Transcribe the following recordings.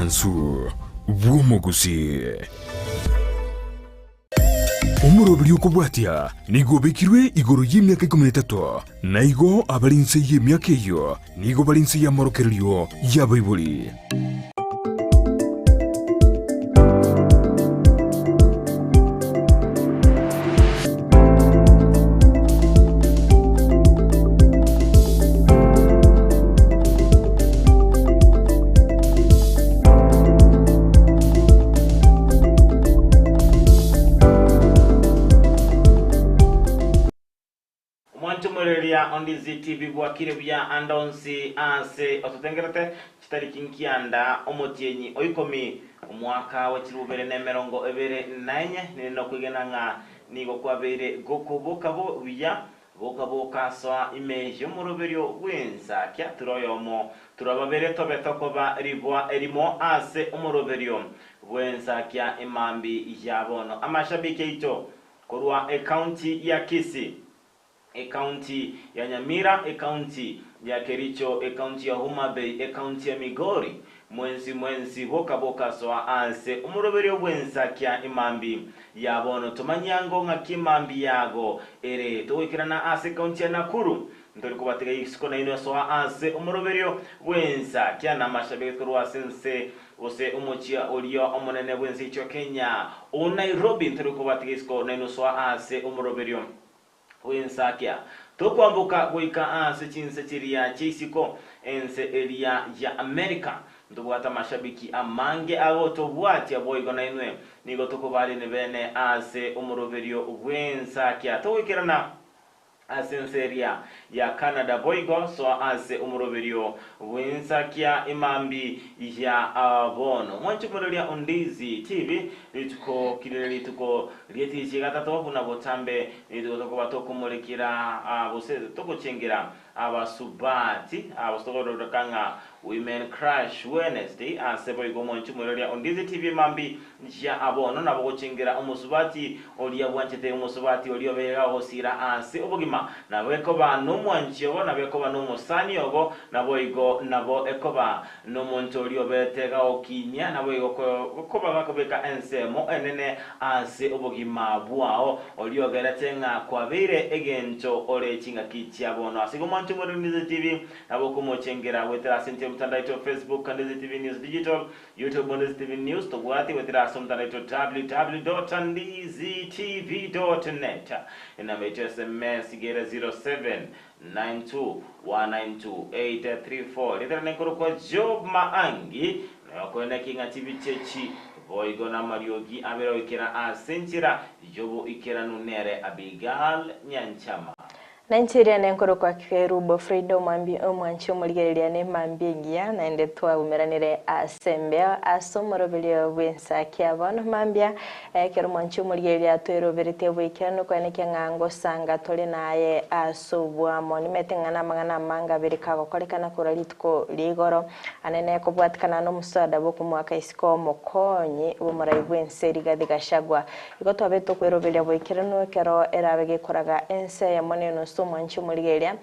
Omwansu bw'omogusii. Omoroberi okobwatia nigo obekirwe igoro y'emiaka ikomi na etato, na igo abare inse y'emiaka eyio nigo bare inse y'amorokererio y'abaibori. Omwancho omoreria o Ndizi TV bwakire buya ande onsi aase ototengerete chitariki nkianda omotienyi o ikomi omwaka we chilifu bibere na emerongo ebere na enye ninde nokwegena ng'a nigo kwabeire gokoboka buya Boka bokasoa ime y'omoroberio bw'ensakia, tura oyomo, tura babere tobe tokoba riboa erimo ase omoroberio bw'ensakia emambi ya bono. Amashabiki aito korwa ecounty ya Kisii, ecounty ya Nyamira, ecounty ya Kericho, ecounty ya Homa Bay, ecounty ya Migori, Mwensi mwensi boka bokasoa aase omoroberio bw'ensakia emambi ya bono. Tomanye ango ng'aki emambi yago ere. Togoikerana ase ekaunti ya Nakuru. Ntori kobatiga isiko nainwe soa aase omoroberio bw'ensakia na amashabiki korwa ase ense gose omochie oria omonene bw'ense yaito ya Kenya o Nairobi. Ntori kobatiga isiko nainwe soa aase omoroberio bw'ensakia. Tokwamboka goika aase chinse chiria chia isiko, ense eria ya Amerika. Ntobwate amashabiki amange agotobwatia boigo nainwe nigo tokobarene bene aase omoroberio bw'ensakia. Togoikerana ase ense eria ya Canada boigo soa ase omoroberio bw'ensakia emambi ya bono. Mwanche omoreria o Ndizi TV rituko kirire rituko ri'etichi gatato buna botambe Nigo tokoba tokomorekera gose togochengera abasubati, gose tokororeka ng'a Women Crush Wednesday ase boigo omwanchi omoiroria o Ndizi TV mambi ya bono nabo gochengera omosubati oria bwanchete omosubati oria obeire gagosira ase obogima nabo ekoba nomwanchi ogo nabo ekoba nomosani ogo naboigo nabo ekoba Nomonto oria obete gagokinia, naboigo gokoba gakobeka ensemo enene ase obogima bwao, oria ogerete ng'a kwabeire egento ore chingaki chia bono. Ase igo mwanche omorero Ndizi TV, nabo okomochengera goetera ase enchera y'omotandao oito Facebook, Ndizi TV News Digital, YouTube, Ndizi TV News, tobwati goetera ase omotandao oito www.ndizitv.net. Enamba yaito ya SMS iga ere 07 92192 834 Ritera nenkorokwa Job Maangi, noyokoeneki ng'a chibicha echi boigo namariogi abere goikera ase enchera y'oboikeranu nere Abigail Nyanchama. Nainche nenkorokwa Kerubo Frida omwambi omwanchi omorigereria nemambia engiya naende twaumeranire ase embeo ase omoroberio bw'ensakia bono mambia Ekero mwanche omorigereria atweroberetie oboikeranu koenekia ng'a ngosanga tore naye ase oboamo. Nimete ng'a namang'ana amange abere kagokorekana korwa rituko ria igoro, anene kobwatikana nomosada bw'okomoaka isiko omokonyi bw'omorai bw'ense Rigathi Gachagua. Igo twabete okweroberia boikeranu ekero erabe gekoraga ense eyemo nenusu omwanche omorigereria,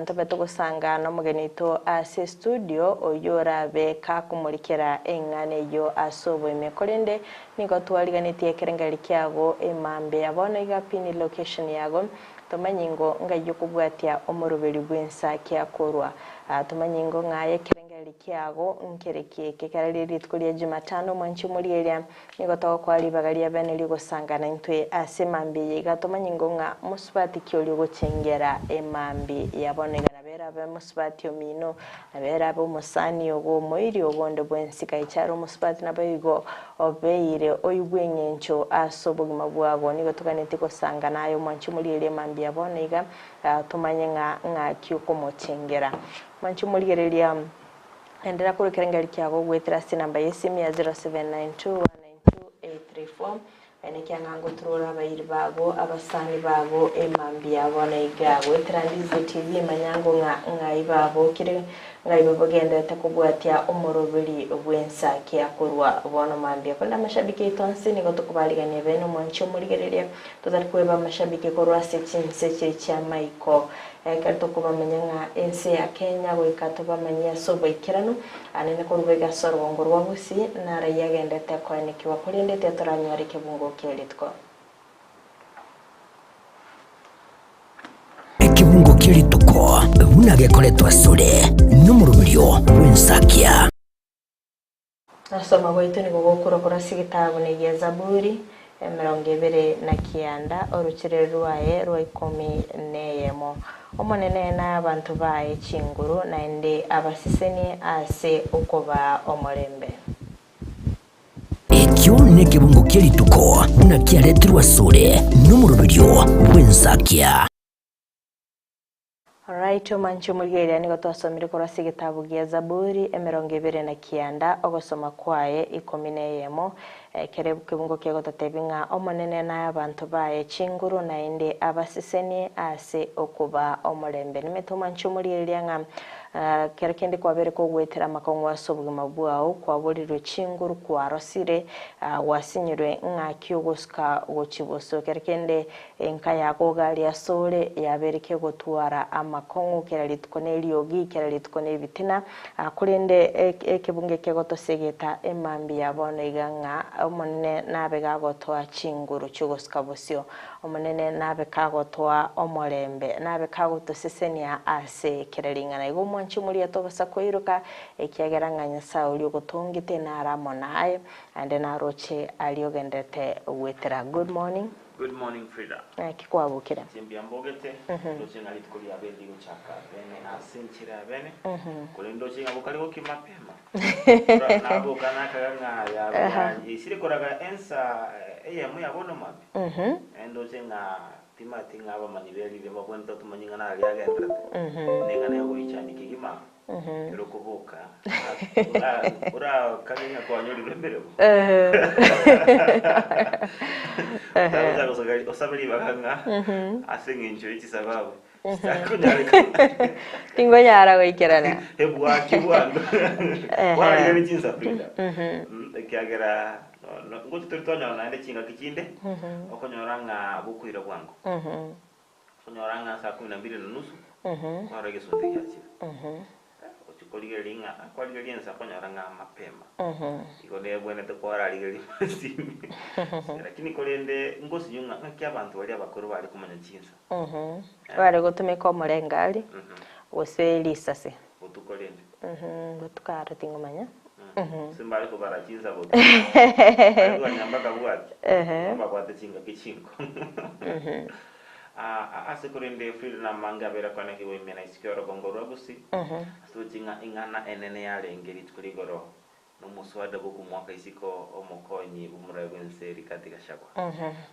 ntobe togosanga nomogeni oito ase estudio oyio orabe kakomorikera eng'ana eyio ase oboime. Korende Nigo twariganetie ekerengererio kiago emambia. Bono iga pini location yago tomanye ingo ng'ai okobwatia omoroberio bw'ensakia korwa. Tomanye ingo ng'aye ekerengererio kiago nkere kieke. Ekero rire rituko ria Jumatano omwanchi omorieria nigo togokoa ribaga ria bene rigosangana intwe ase emambia eye iga tomanye ingo ng'a mosubati ki oria ogochengera emambia ya bono iga nabo erabe mosubati omino Nabo erabe omosani ogo omoiri ogo onde bwensi gaicha are omosubati naboigo obeire oigwe eng'encho ase obogima bwago. Nigo toganetie gosanga naye omwanchi omorigereria mambia bono iga tomanye ng'a ng'aki okomochengera. Omwanchi omorigereria enderera korwa ekerengererio kiago goetera ase enamba y'esimi ya 0792 192 834 Enekia ng'a ngoturore abairi bago, abasani bago, emambia bono iga. Goetera Ndizi TV manya ngo ng'a ng'ai babokire, ng'ai babagenderete kobwatia omoroberi bw'ensakia korwa bono mambia. Korende amashabiki aito onsi nigo tokobarigania bene omwanchi omorigereria, totari kweba amashabiki korwa ase chinse chiria chi'amaiko. Ekero tokobamanya ng'a ense ya Kenya goika tobamanyie ase oboikeranu, anene korwa iga ase orogongo rwa Gusii naro yagendete koenekigwa korende tiatoranyore ekebungo kia rituko. Ekebungo kia rituko buna gekoretwa asore nomoroberio bw'ensakia. Ogosoma gwaito nigo gokorwa korwa ase egetabu na egia Zaburi, 29, oruchire rwaye rwa ikomi neyemo. Omonene nae abanto baye chinguru, naende abasesenie ase okobaa omorembe. Ekio nekebungo kia rituko buna kiaretirwe asore nomoroberio bw'ensakia. Alright, omanche omorigereria nigo twasomire korwa ase egetabu gia Zaburi 29, ogosoma kwaye 11, ekere kebungo kegototebia ng'a Omonene nae abanto baye chinguru naende abasesenie ase okobaa omorembe. Nimete omanche omorigereria ng'a kero kende kwabere kogwetera amakong'u ase obogima bwao, kwaborirwe chinguru, kwarosire, gwasinyirwe ng'aki ogosuka gochia bosio. Kero kende Enka ya Gogari asore yabeire kegotwara amakong'u kera rituko neriogi, kera rituko nebitina, korende ekebungo ekegotosegeta emambia ya bono iga ng'a Omonene nabe gagotoa chinguru chi'ogosika bosio, Omonene nabe kagotoa omorembe, nabe kagotosesenia ase kera ring'ana. Igo omwanche omoria tobasa koiroka, ekiagera ng'a Nyasae oria ogotongete nare amo naye, naende naroche aria ogenderete goetera. Good morning. Good morning Frida. Naki kwabokire? Inche mbuya mbogete, ndoche ng'a rituko ria bene rigochaka bene ase enchera ya bene, korende ndoche ng'a bokare gokia mapema. Ora naboka nakaga ng'a ya ya isire koraga ensa eyemo ya bono mambia. Ndoche ng'a timanyeti ng'a abamanyi be riria babwenerete batomanye ng'a naro riagenderete, neng'ana ya ogoichania kegima. Ekero okoboka, orakage ng'a kwanyorire emeremo. Otagocha gosoka osabe ribaga ng'a ase eng'encho ye chisababu chitakonyarekana. Tingonyara goikerana. Ebwaki bwango. Kwararigereria chinsa Frida. Ekiagera ngochi tori twanyora naende chingaki chinde, okonyora ng'a bokoira bwango. Okonyora ng'a saa kumi na mbili na nusu, kwarora egesunte giachire. Ochia korigereria ng'a kwarigereria ensa okonyora ng'a mapema. Igo nebwenerete kwararigereria masini. Lakini korende ngosinywa ng'a ng'aki abanto baria abakoro bare komanya chinsa. Bare gotumeka omorengari, gose risase. Botuko rende. Botuko aro tingomanya. Gose mbare kobara chinsa botuko. Bare koganya mpaka bwaki. Mbabwate chingaki chinko. Ase korende Frida namange abeire akoanekigwa ime na isiko y'orogongo rwa Gusii, ase tochi ng'a ing'ana enene yarenge rituko rigoro nomoswada bw'okomoaka isiko omokonyi bw'omorai bw'ense Rigathi Gachagua.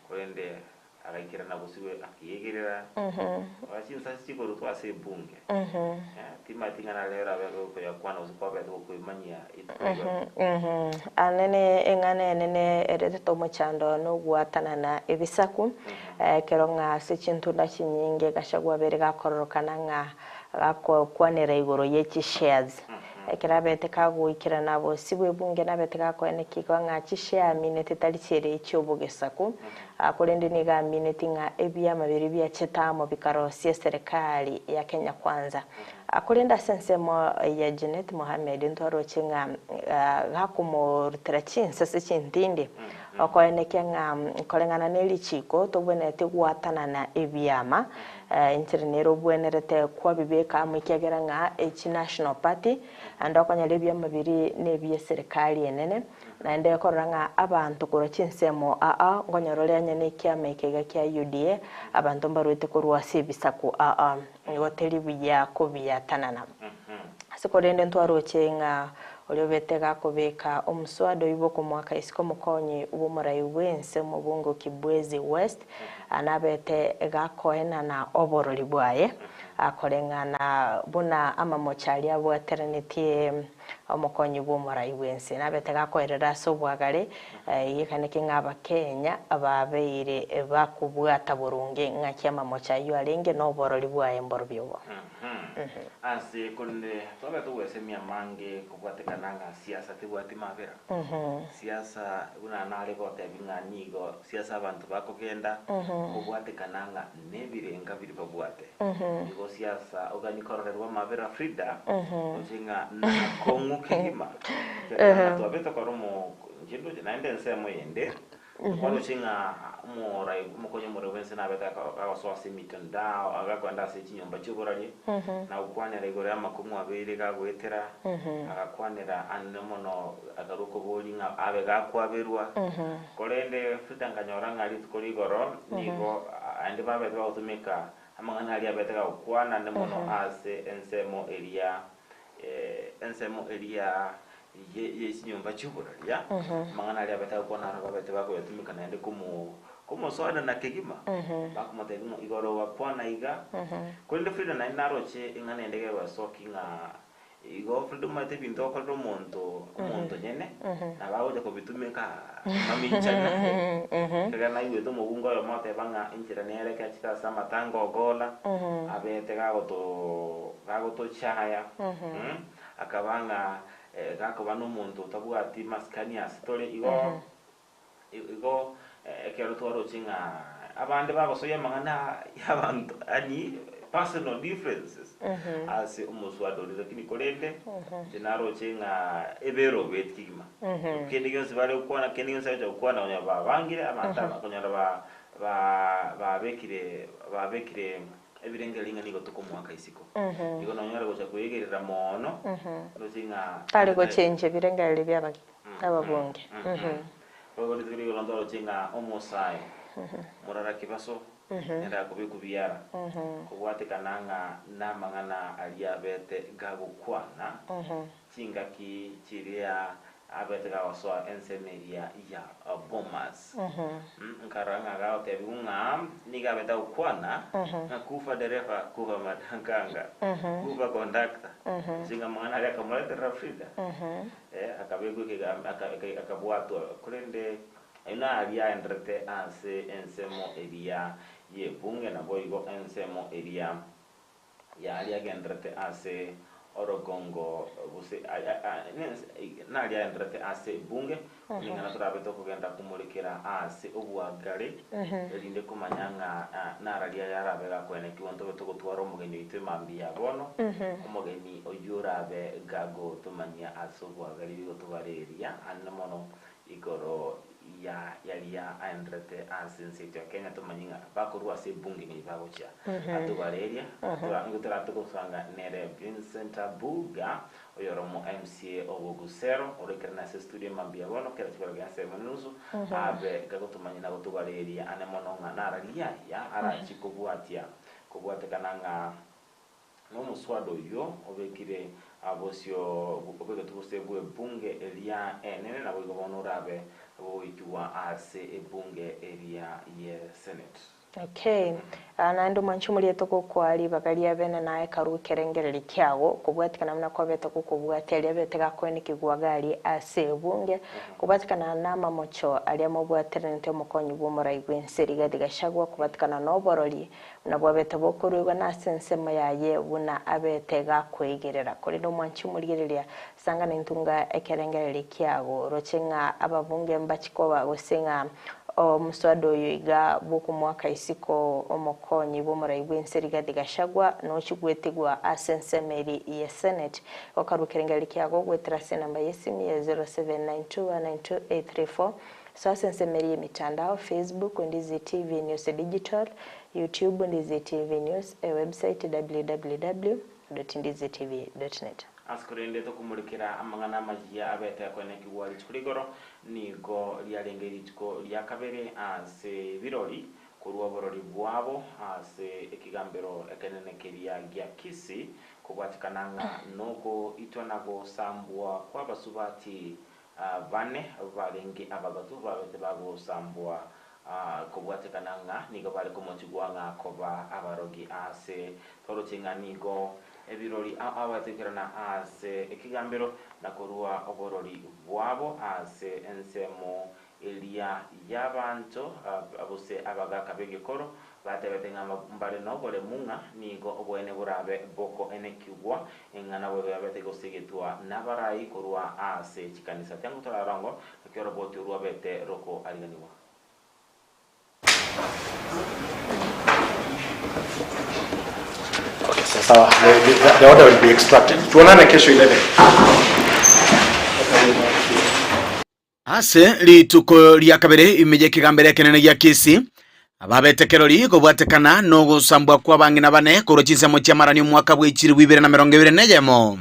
Korende Agaikerana bosio akeyegerera, Rora chinsasi chikorutwa ase ebunge. Timanyeti ng'a narero abe gokoyakwana gose kwabete gokoimanyia rituko rigoro. Anene eng'ana enene eretete omochando nogwatanana ebisaku, ekero ng'a ase chintunda chinyinge Gachagua abere gakororokana ng'a gakokwanera igoro ye chishares. Ekero abete kagoikerana bosio bw'ebunge nabete gakoenekigwa ng'a chishare aminete tari chiere echi'obogesaku, Korende nigo amineti ng'a ebiama biria biachete amo bikarosia eserekari ya Kenya Kwanza. Korende ase ensemo ya Junet Mohamed ntwaroche ng'a gakomorutera chinsase chintindi okoenekia ng'a koreng'ana ne richiko tobwenereti gwatanana ebiama enchera nere obwenerete kwabibeka amo ekiagera ng'a echi National Party naende okonyora ebiama biria nebia eserekari enene. Naende korora ng'a abanto korwa chinsemo aa nkonyora ore onye nekiama eke iga kia UDA, abanto mbaruete korwa ase ebisaku aa, nigo teri buya kobiatanana. Ase korende ntwaroche ng'a oria obete gakobeka omoswada oyio bw'okomoaka isiko omokonyi bw'omorai bw'ense omobunge o Kibwezi West, nabete gakoenana oborori bwaye, koreng'ana buna amamocho aria abwateranetie Omokonyi bw'omorai bw'ense nabete gakoerera ase obwagare, egekaneke ng'a Abakenya babeire bakobwata boronge ng'aki amamocho ayio arenge na oborori bwaye mborobio obo. Ase korende twabe togwesemia amange kobwatekana. Kobwatekana ng'a siasa tebwati mabera. Siasa buna nare gotebia ng'a nigo siasa abanto bakogenda kobwatekana ng'a nebirenga biria babwate. Igo siasa ogani kororerwa amabera Frida, roche ng'a nakong'u kegima. Ekiagera ng'a twabete kore omo inche ndoche naende ensemo eyende, Kwaroche ng'a omorai omokonyi omoreu bw'ense nabete agosoa ase emitandao, agakoenda ase chinyomba chi'oboraria, na gokwanera igoro y'amakong'u abeire gagoetera, agakwanera ande mono akarua okoboria ng'a abe gakwaberwa. Korende Frida nkanyora ng'a rituko rigoro nigo aende babete bagotumeka amang'ana aria abete gagokwana ande mono ase ensemo eria ensemo eria ye chinyomba chi'oboraria, amang'ana aria abete agokwana aro babete bakoyatumeka naende komo komosoerana kegima, bakomotebia ng'a igoro ogakwana iga. Korende Frida naende naroche eng'ana ende egegosokia ng'a igo Frida omanyete ebinto okorera omonto omonto nyene, nabo agocha kobitumeka mamincha naye. Ekero naigwete omobunge oyomo oteba ng'a enchera nere ekero achete ase amatanga ogola, abete gagoto gagotochaya, akaba ng'a gakoba nomonto otabwati masikani ase tore, igo igo ekero twaroche ng'a abande bagosoyia amang'ana y'abanto yaani personal differences ase omoswada oria lakini korende inche naroche ng'a ebere obeti kegima. Kende gionsi bare gokwana kende gionsi agocha gokwana onye babangire abanto aba okonyora ba ba babekire babekire Ebirengererio ng'a nigo tokomoaka isiko. Igo nonyare gocha kweegerera moono, roche ng'a Tari gochenchia ebirengererio bia ababunge. Boigo rituko riria ntoroche ng'a omosae morara kibaso nere akobekwa biara, kobwatekana ng'a namang'ana aria abete gagokwana Chingaki chiria abete gagosoa ensemo eria ya Bomas. Nkarora ng'a gagotebigwa ng'a nigo abete agokwana ng'a kufa dereva, kufa madankanga, kufa kondakta. Gose ng'a amang'ana aria akamoreterera Frida, akabekwa ekegambero akabwatwa. Korende ayio naria aenderete ase ensemo eria y'ebunge naboigo ensemo eria Yaria agenderete ase orogongo gose naria agenderete ase ebunge, ring'ana torabe tokogenda komorekera ase obwagare, erinde komanya ng'a nararia yarabe gakoenekigwa ntobe togotwara omogeni oito emambia ya bono, omogeni oyio orabe gagotomanyia ase obwagare bigotobareria ande mono igoro ya yaria aenderete ase ense yaito ya Kenya tomanye ng'a bakorwa ase ebunge ng'ai bagochia atobareria nigo torate gosanga nere Vincent Abuga oyore omo MCA o Bogusero oroikerane ase estudio mambia bono kera chikoro gia ensemo ne nusu abe gagotomanyia na gotobareria ane mono ng'a nararia aya arachi kobwatia kobwatekana ng'a Nomoswada oyio obekire bosio obegetwe bosio bw'ebunge eria enene, naboigo bono orabe goikigwa ase ebunge eria ye Senate. Okay. Ah, naende omwanchi omoriete gokoa ribaga ria bene naye karue ekerengererio kiago, kobwatikana buna kwabete gokobwatia riabete gakoenekigwa gari ase ebunge, kobwatikana namamocho aria mobwateranete omokonyi bw'omorai bw'ense Rigathi Gachagua, kobwatikana noborori Buna bwabete bokoruegwa nase ensemo yaye buna abete gakweigerera. Korende omwanchi omorigereria, sanga nentunga ekerengererio kiago, roche ng'a ababunge mbachi koba gose ng'a omoswada oyo iga bw'okomoaka isiko omokonyi bw'omorai bw'ense Rigathi Gachagua nochi gwetigwa ase ensemo eri ye Senate. Gokarwa ekerengererio kiago goetera ase enamba y'esimi ya 0792192834 Soa ase ensemo eria y'emitandao, Facebook, Ndizi TV News Digital, YouTube, Ndizi TV News, ewebsite www dot ndizitv dot net. Ase korende tokomorekera amang'ana amayia abete akoenekigwa rituko rigoro, nigo riarenge rituko ria kabere ase birori korwa oborori bwabo ase ekegambero ekenene keria gia Kisii, kobwatekana ng'a nogoitwa na gosambwa kw'abasubati Bane barenge abagotu babete bagosambwa kobwatekana ng'a nigo bare komochigwa ng'a koba abarogi aase. Toroche ng'a nigo ebirori abatekerana aase ekegambero na korua oborori bwabo aase ensemo eria y'abanto gose abagaaka b'egekoro. Batebete ng'a mbare noboremu ng'a nigo oboene borabe bokoenekigwa, ng'a naboigo yabete gosegetwa nabarai korwa ase chikanisa. Tiango torarongo naki oroboti orwabete rokoariganigwa. Okay, so sawa. The order will be extracted. Tuonane kesho 11. Ase rituko ria kabere ime y'ekegambero ekenene gia Kisii, ababete kerori kobwatekana nogosambwa kw'abang'ina bane korwa chinsemo chi'amarani omwaka bwe chilifu ibere na emerongo ebere na eyemo,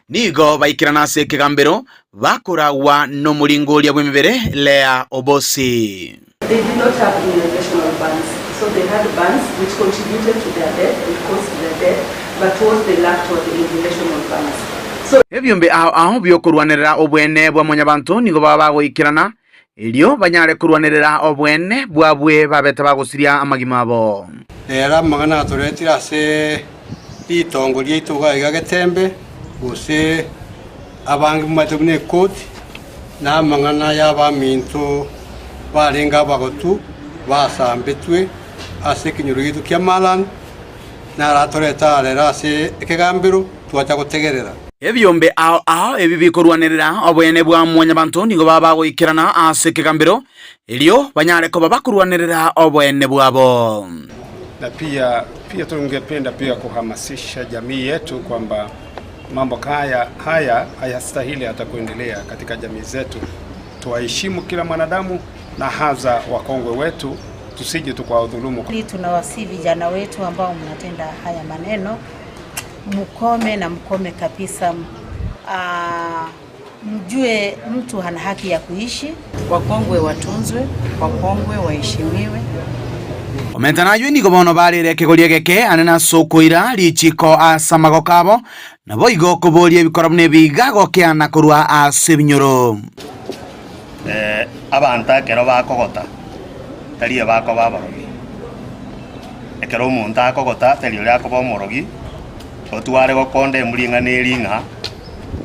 nigo baikerana ase ekegambero bakoragwa nomoringoria bw'emebere Leah Obosi. They did not have immunizational bands, so they had bands which contributed to their death and caused their death, but what they lacked was the immunizational bands. So. Ebiombe ao ao bi'okorwanerera obwene bwa mwanyabanto nigo baba bagoikerana, erio banyare korwanerera obwene bwabwe babete bagosiria amagima abo. Rero amang'ana atoretire ase ritongo riaito iga iga Getembe, gose abange momanyete buna ekoti, na amang'ana y'abaminto barenge abagotu basambetwe ase ekenyoro giaito kia Malan, naro atorete arero ase ekegambero, twacha gotegerera. Ebiombe ao ao ebi bikorwanerera oboene bwa mwanyabanto nigo baba bagoikerana ase ekegambero, erio banyare koba bakorwanerera oboene bwabo. Na pia pia tungependa pia kuhamasisha jamii yetu kwamba mambo kaya haya hayastahili hata kuendelea katika jamii zetu. Tuwaheshimu kila mwanadamu na hasa wakongwe wetu, tusije tukawadhulumu. Tunawasihi vijana wetu ambao mnatenda haya maneno mkome na mkome kabisa. Mjue mtu ana haki ya kuishi. Wakongwe watunzwe, wakongwe waheshimiwe. Komenta nayio nigo bono barire ekegoria egeke anene ase okoira richiko ase amagoko abo, naboigo koboria ebikora buna ebiga gokeana korwa ase ebinyoro. Abanto ekero bakogota, tari abakoba abarogi. Ekero omonto akogota, tari oria akoba omorogi, otware gokonda embura ing'ana eri ng'a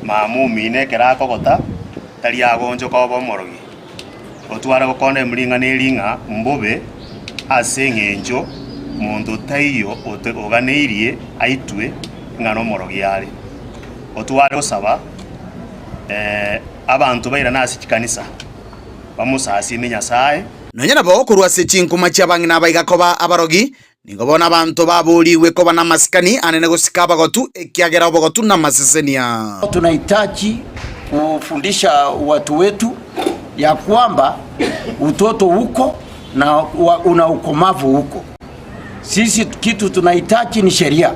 mama omino ekero akogota, tari agonchoka obe omorogi. Otware gokonda embura ing'ana eri ng'a mbobe ase eng'encho monto taiyo ote oganeirie aitwe ng'a nomorogi are. Otware gosaba Abanto bairane ase chikanisa, bamosasiime Nyasae. Nonya nabo korwa ase chinkuma chi'abang'ina abaiga koba abarogi, nigo bono abanto baboorigwe koba namasikani anene gosika abagotu, ekiagera obogotu namasesenia. Tunahitaji kufundisha watu wetu ya kwamba utoto uko na una ukomavu huko. Sisi kitu tunahitaji ni sheria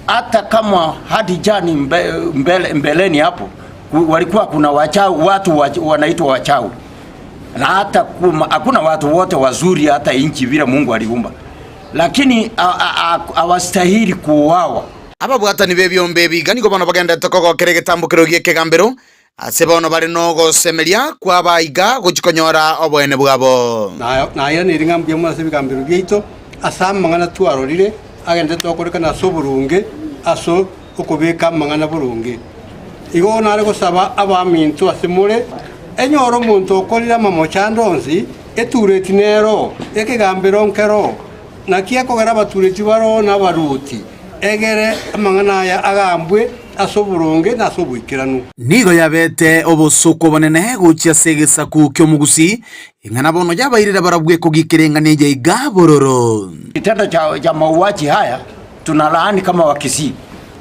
hata kama hadi jani mbe, mbele, mbeleni hapo walikuwa kuna wachawi, watu wanaitwa wachawi na hata hakuna watu wote wazuri hata inchi vile Mungu aliumba, lakini hawastahili kuuawa. Ababwatani b'ebiombe ebi nigo bono bagenderete kogokera egetambokero gi'ekegambero, ase bono bare nogosemeria kw'abaiga gochia konyora oboene bwabo. Nairaneire ng'a mbuya mono ase ebigambero biaito ase amang'ana twarorire agenderete gokorekana ase oboronge ase okobeka amang'ana boronge. Igo nare gosaba abaminto ase more, enyore omonto okorire amamocho ande onsi, etureti nero, ekegambero nkero, naki ekogera abatureti baroo na abaruoti, egere amang'ana aya agambwe ase oboronge na ase oboikeranu. Nigo yabete obosooku obonene gochia ase egesaku ki'omogusii, ing'ana bono yabairire barabwo ekogikera eng'ana eye iga bororo. Kitendo cha, cha mauaji haya tunalaani kama Wakisii.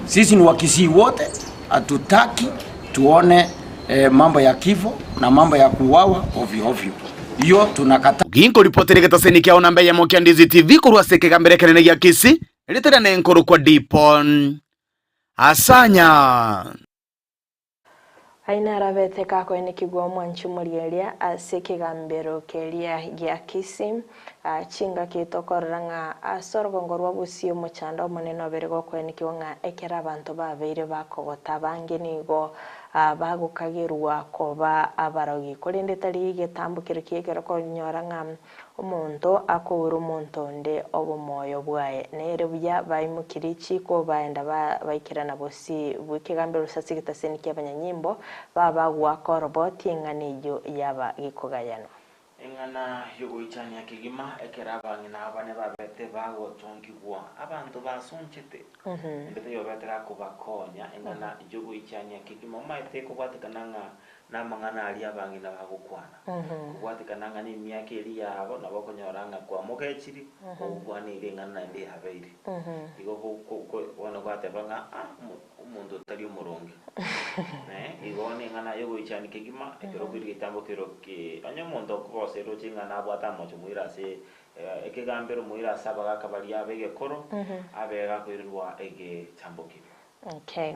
Sisi ni Wakisii wote, hatutaki tuone eh, mambo ya kifo na mambo ya kuuawa ovyo ovyo. Hiyo tunakataa. Ginkoripotera egetaseni kiao namba eyemo kia Ndizi TV korwa ase ekegambero ekenene gia Kisii, erieta riane nkorokwa Dipon Asanya. Aye narabete kakoenekigwa omwanchi omorieria ase ekegambero keria gia Kisii, chingaki tokorora ng'a ase orogongo rwa Gusii omochando omonene obere gokoenekigwa ng'a ekero abanto babeire bakogota abange nigo bagokagerwa koba abarogi. Korende tari getambo kero ki'ekero konyora ng'a Omonto akoura omonto onde obomoyo bwaye, nere buya baimokie richiiko baenda baikerana bosio bw'ekegambero gose ase egetaseni ki'abanyanyimbo, baba bagoaka oroboti eng'ana eyio yaba gekogayanwa. Neng'ana y'ogoichania kegima ekero abang'ina abane babete bagotongigwa, abanto basonchete, onde tayobete gakobakonya. Eng'ana y'ogoichania kegima omaete kobwatekana ng'a namang'ana aria abang'ina bagokwana, kobwatekana ng'a nemiaka eria yabo nabo okonyora ng'a kwamogechiri, ogokwana eria eng'ana naende yabeire. Igo bono gwateba ng'a ah omonto otari omoronge. Igo neng'ana y'ogoichania kegima, ekero okoira egetambo kero ki, onye omonto okogoseire roche ng'a nabwate amamocho moire ase ekegambero, moire ase abagaka baria ab'egekoro, abe gakoirerwa egetambo keria. Okay.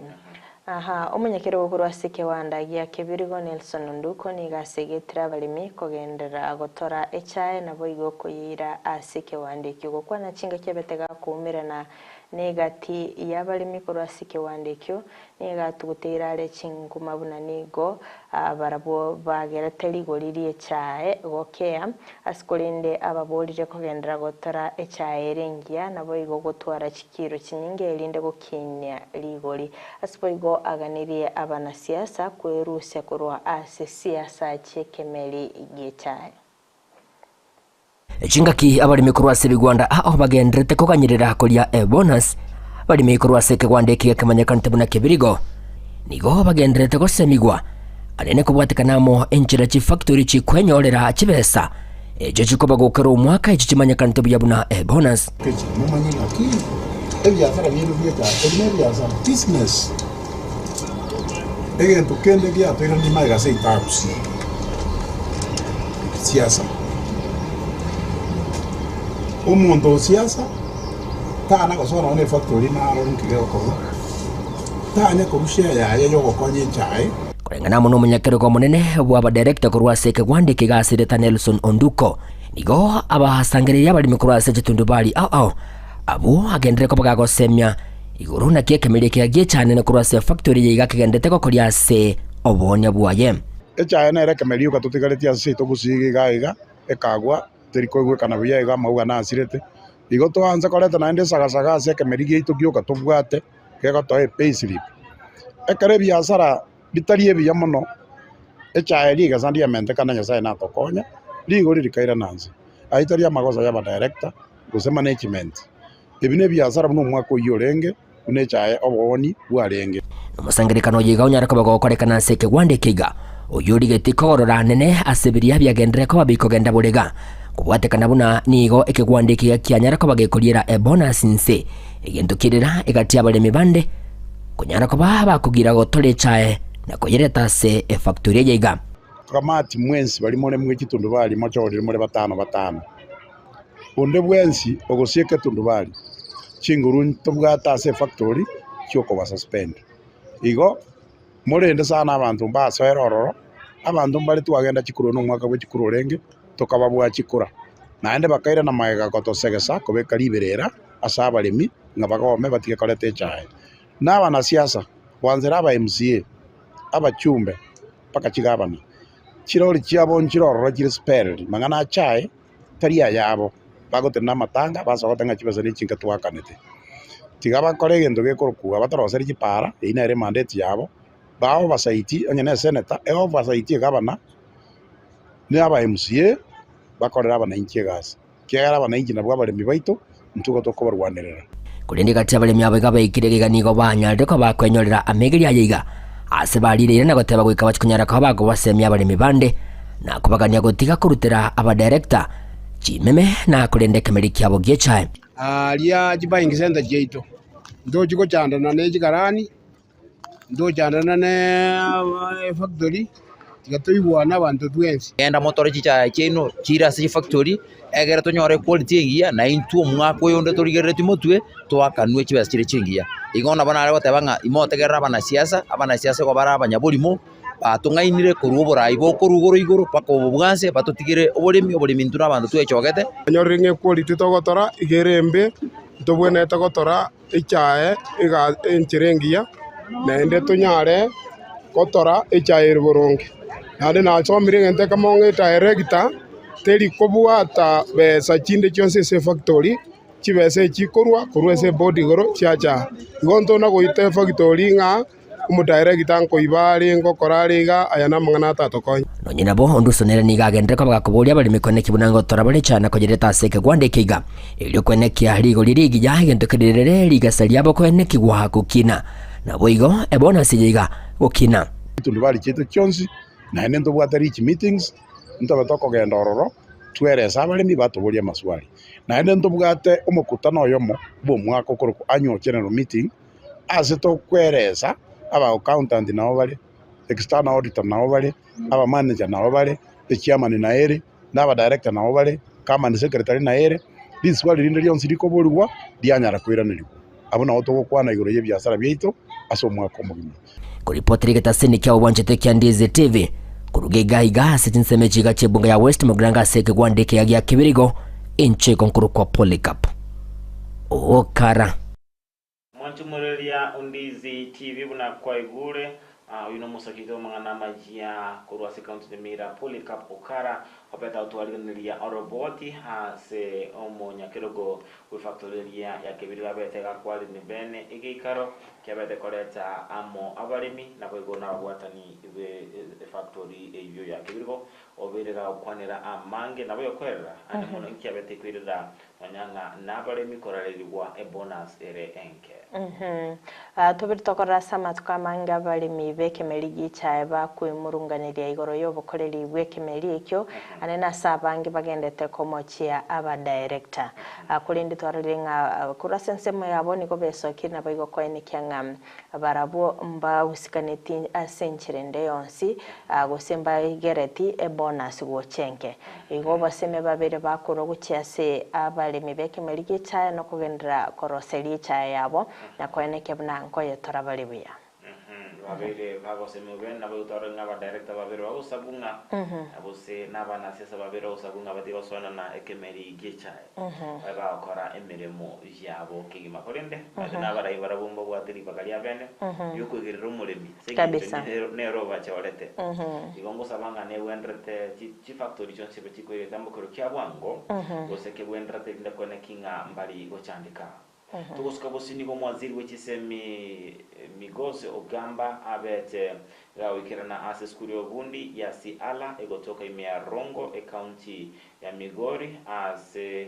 Aha, omonyakerogo korwa ase ekewanda gia Kebirigo Nelson Onduko nigo asegetire abaremi kogenderera gotora echae naboigo koyeira ase ekewanda ekio. Gokwana chingaki abete gakoumerana Negati y'abaremi korwa ase ekewanda ekio nigo atuguteire are chinkuma buna nigo barabwo bagerete rigori ri'echae gokea, ase korende ababorire kogenderera gotora echae ere engiya, naboigo gotwara chikiro chinyinge erinde gokinia rigori. Ase boigo aganirie abanasiasa kwerusia korwa ase siasa chi'ekemeri gi'echae. Chingaki abaremi korwa ase ebigwanda ao bagendererete koganyerera koria ebonus, abaremi korwa ase ekegwanda eke gekemanyekanete buna Kebirigo nigo bagendererete gosemigwa anene kobwatekana amo enchera chifactory chikwenyorera chibesa echio chikobagokera omwaka echio chimanyekanete buya buna ebonus. Momanye ng'aki ebiasara biaino bieka, ebi nebiasara, business. Egento kende giatoiranire magega ase etagusi, siasa. Omonto o siasa tana gosoa nonya na efactory naro nki gegokorwa, tanya korwa share yaye yogokonya echae. Koreng'ana amo nomonyakerogo omonene bw'abadirector korwa ase ekegwanda eke gasireta Nelson Onduko, nigo abasangereria abaremi korwa ase chitundubari ao ao, abwo agenderere koba gagosemia Igoro naki ekemeria ekiya gi'echaanene korwa ase efactori eye iga kegenderete gokoria ase oboonia bwaye. Echaye nere ekemeria yoka totigaretie ase seito gusii iga iga ekagwa teri koigwekana buya iga amauga nasirete. Igo twaansa koreta naende esagasaga ase ekemeria giaito gioka tobwate gegotoa epayslip. Ekero ebiasara bitari ebiya mono, echaye rigesa ndiamentekana Nyasaye natokonya, rigori rikairana nse. Ayio tari amagoso y'abadirector gose management. Ebi nebiasara buna omwaka oyio orenge, buna echaye obooni bwarenge. Nomosangererekano oyo iga onyare koba gokorekana ase ekegwanda eke iga, oyio origetie kogorora nene ase biria biagenderere koba bikogenda borega, kobwatekana buna nigo ekegwanda eke iga kianyara koba gekoriera ebonus inse, egento kerera egati y'abaremi bande konyara koba bakogira gotora echae na koyereta ase efactory eye iga. Kamati mwensi baria more mwe chitundubari mochorire more batano batano. Onde bwensi ogosieka etundubari, chinguru ntobwate ase efactory chi'okobasuspend. Igo morende sana abanto mbasoere ororo, abanto mbare twagenda chikura na omwaka bwe chikura orenge, tokababua chikura. Naende bakairana magega gotosegesa kobeka riberera ase abaremi ng'a bagome batige koreta echae. Na abanasiasa, gwanzera aba MCA, abachumbe, mpaka chigavana, chirori chiabo nchire ororo chire spelled, mang'ana achae. tari ayabo, bagotenena amatanga basogote ng'a chibesa ne chinka twakanete. Tiga bakore egento gekorokwa batoroseri chipara, eyio nere emandeti yabo, ba oversight onye ne esenator, e oversight egavana, na aba MCA, bakorere abananchi egasi, ekiagera abananchi nabwo abaremi baito, intwe igo tokobarwanerera. Korende gati abaremi abo iga baikire iga nigo banyarire koba bakwenyorera amegeri aye iga, aase barireire na goteba goika bachie konyara koba bakobasemia abaremi bande, na kobagania gotiga korutera abadirector chimeme na korenda ekemeri kiabo gi'echae. Aaria chibuying center chiaito, ntochi gochandana ne chikarani, ntochandana ne efactory, tiga toigwane abanto twensi. Genda motore chichae chiaino chire ase chifactory, egere tonyore equality engiya, na intwe omwaka oyo onde torigereretie motwe, toakanwe chibesa chire chingiya. Igo nabo nare goteba ng'a imotegerere abanasiasa, abanasiasa igo bare abanyaborimo, batong'ainire korwa oborai bokorwa igoro igoro mpaka obo bwa nse, batotigere oboremi, oboremi intwe na abanto twechogete. Onyorire ng'a equality togotora iga ere embe, ntobwenerete gotora echae ega enchera engiya, naende tonyare gotora echae ere boronge. Naende nasomire egento ekemo ng'a edirector teri kobwata besa chinde chionsi ase efactory, chibesa echi chikorwa korwa ase eboard igoro chiacha aa. Igo ntona goita efactory ng'a. Omodaeregita nkoiba are, ngokora are iga, aya namang'ana atatokonye. Nonye nabo, Onduso nere nigo agenderere koba gakoboria abaremi koenekia buna ngotora bare echaye na koyereta ase ekegwanda eke iga, erio koenekia rigori rigiya egento kerirere rigesa riabo koenekigwa gokina. Naboigo ebonasi eye iga gokina. Chitundubari chiaito chionsi, naende ntobwate reach meetings, ntobe tokogenda ororo, twerese abaremi batoborie amaswali. Naende ntobwate omokutano oyomo bw'omwaka okorokwa annual general meeting, ase tokweresa aba accountant nabo bare, external auditor nabo bare, aba manager nabo bare, echairman naye ere, na aba director nabo bare, company secretary naye ere, riswali rinde rionsi rikoborigwa rianyara koiranerigwa. Abwo nabo togokwana igoro y'ebiasara biaito ase omwaka omogima. Koripotera egetaseni kia obwanchete kia Ndizi TV, koruga iga iga ase chinsemo echi iga chi'ebunga ya West Mugirango ase ekegwanda ekiya gia Kibirigo, inche igo nkorokwa Polycarp Okara. Mwanchumoreria Undizi TV buna kwaigure, oyio nomosakito bw'amang'ana amayia korwa ase county Nyamira Polycarp Okara obete agotwarigereria oroboti ase omonyakerogo bw'efactory eria ya Kebirigo abete gakwarire bene egeikaro kiabete koreta amo abaremi naboigo nababwatani be efactory eyio ya Kebirigo obeire gagokwanera amange nabo yokoerera ande mono inki abete koirera Nonya ng'a nabaremi korarerigwa ebonus ere enke. Tobiri tokorora ase amatuko amange abaremi b'ekemeri gi'echae bakwemurunganeria igoro y'obokoreri bw'ekemeri ekio, ane nase abange bagendete komochia abadirector. Korende twarorire ng'a korwa ase ensemo yabo nigo besokire naboigo koenekia ng'a Barabwo mbausikaneti ase enchera ende yonsi, gose mbaigereti ebonus gocha enke. Igo obosemi babere bakorwa gochia ase abaremi b'ekemeri gi'echaye nokogenderera koroseria echaye yabo, na koenekia buna nkoyetora bare buya. Babeire bagosemiwa bene, naboigo twarore ng'a abadirector babere bagosabwa ng'a, gose nabanasiasa babere bagosabwa ng'a batige gosoanana ekemeri gi'echaye. Babe bagokora emeremo yabo kegima. Korende babe nabarai barabwo mbabwate ribaga ria bene riokoigerera omoremi, ase engencho nere nere obachorete. Igo ngosaba ng'a negwenderete chi chifactory chionsi ebe chikoira egetambokero kia bwango, gose kegwenderete erinde kwane ki ng'a mbari gochandeka. Togosuka bosio nigo omwaziri bwe chisemi Migos Ogamba abete gagoikerana ase esukuru y'obundi ya Siala egotoka ime ya Rongo ecounty ya Migori aase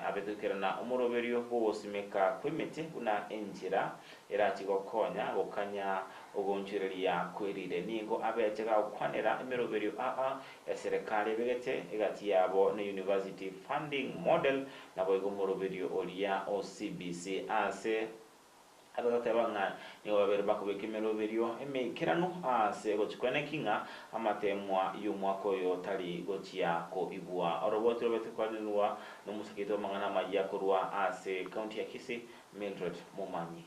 abete goikerana omoroberio bw'ogosimeka kw'emete buna enchera erachi gokonya gokanya ogoonchoreria kwerire. Nigo abete gagokwanera emeroberio aa eserekari ebegete egati yabo ne University Funding Model Naboigo omoroberio oria o CBC aase abe goteba ng'a nigo babere bakobeka emeroberio emeikeranu aase gochia kweneki ng'a amateemwa y'omwaka oyo tari gochia koibwa. Oroboti robete kwanerwa nomosaketi bw'amang'ana amayia korwa ase county ya Kisii, Mildred Momanyi.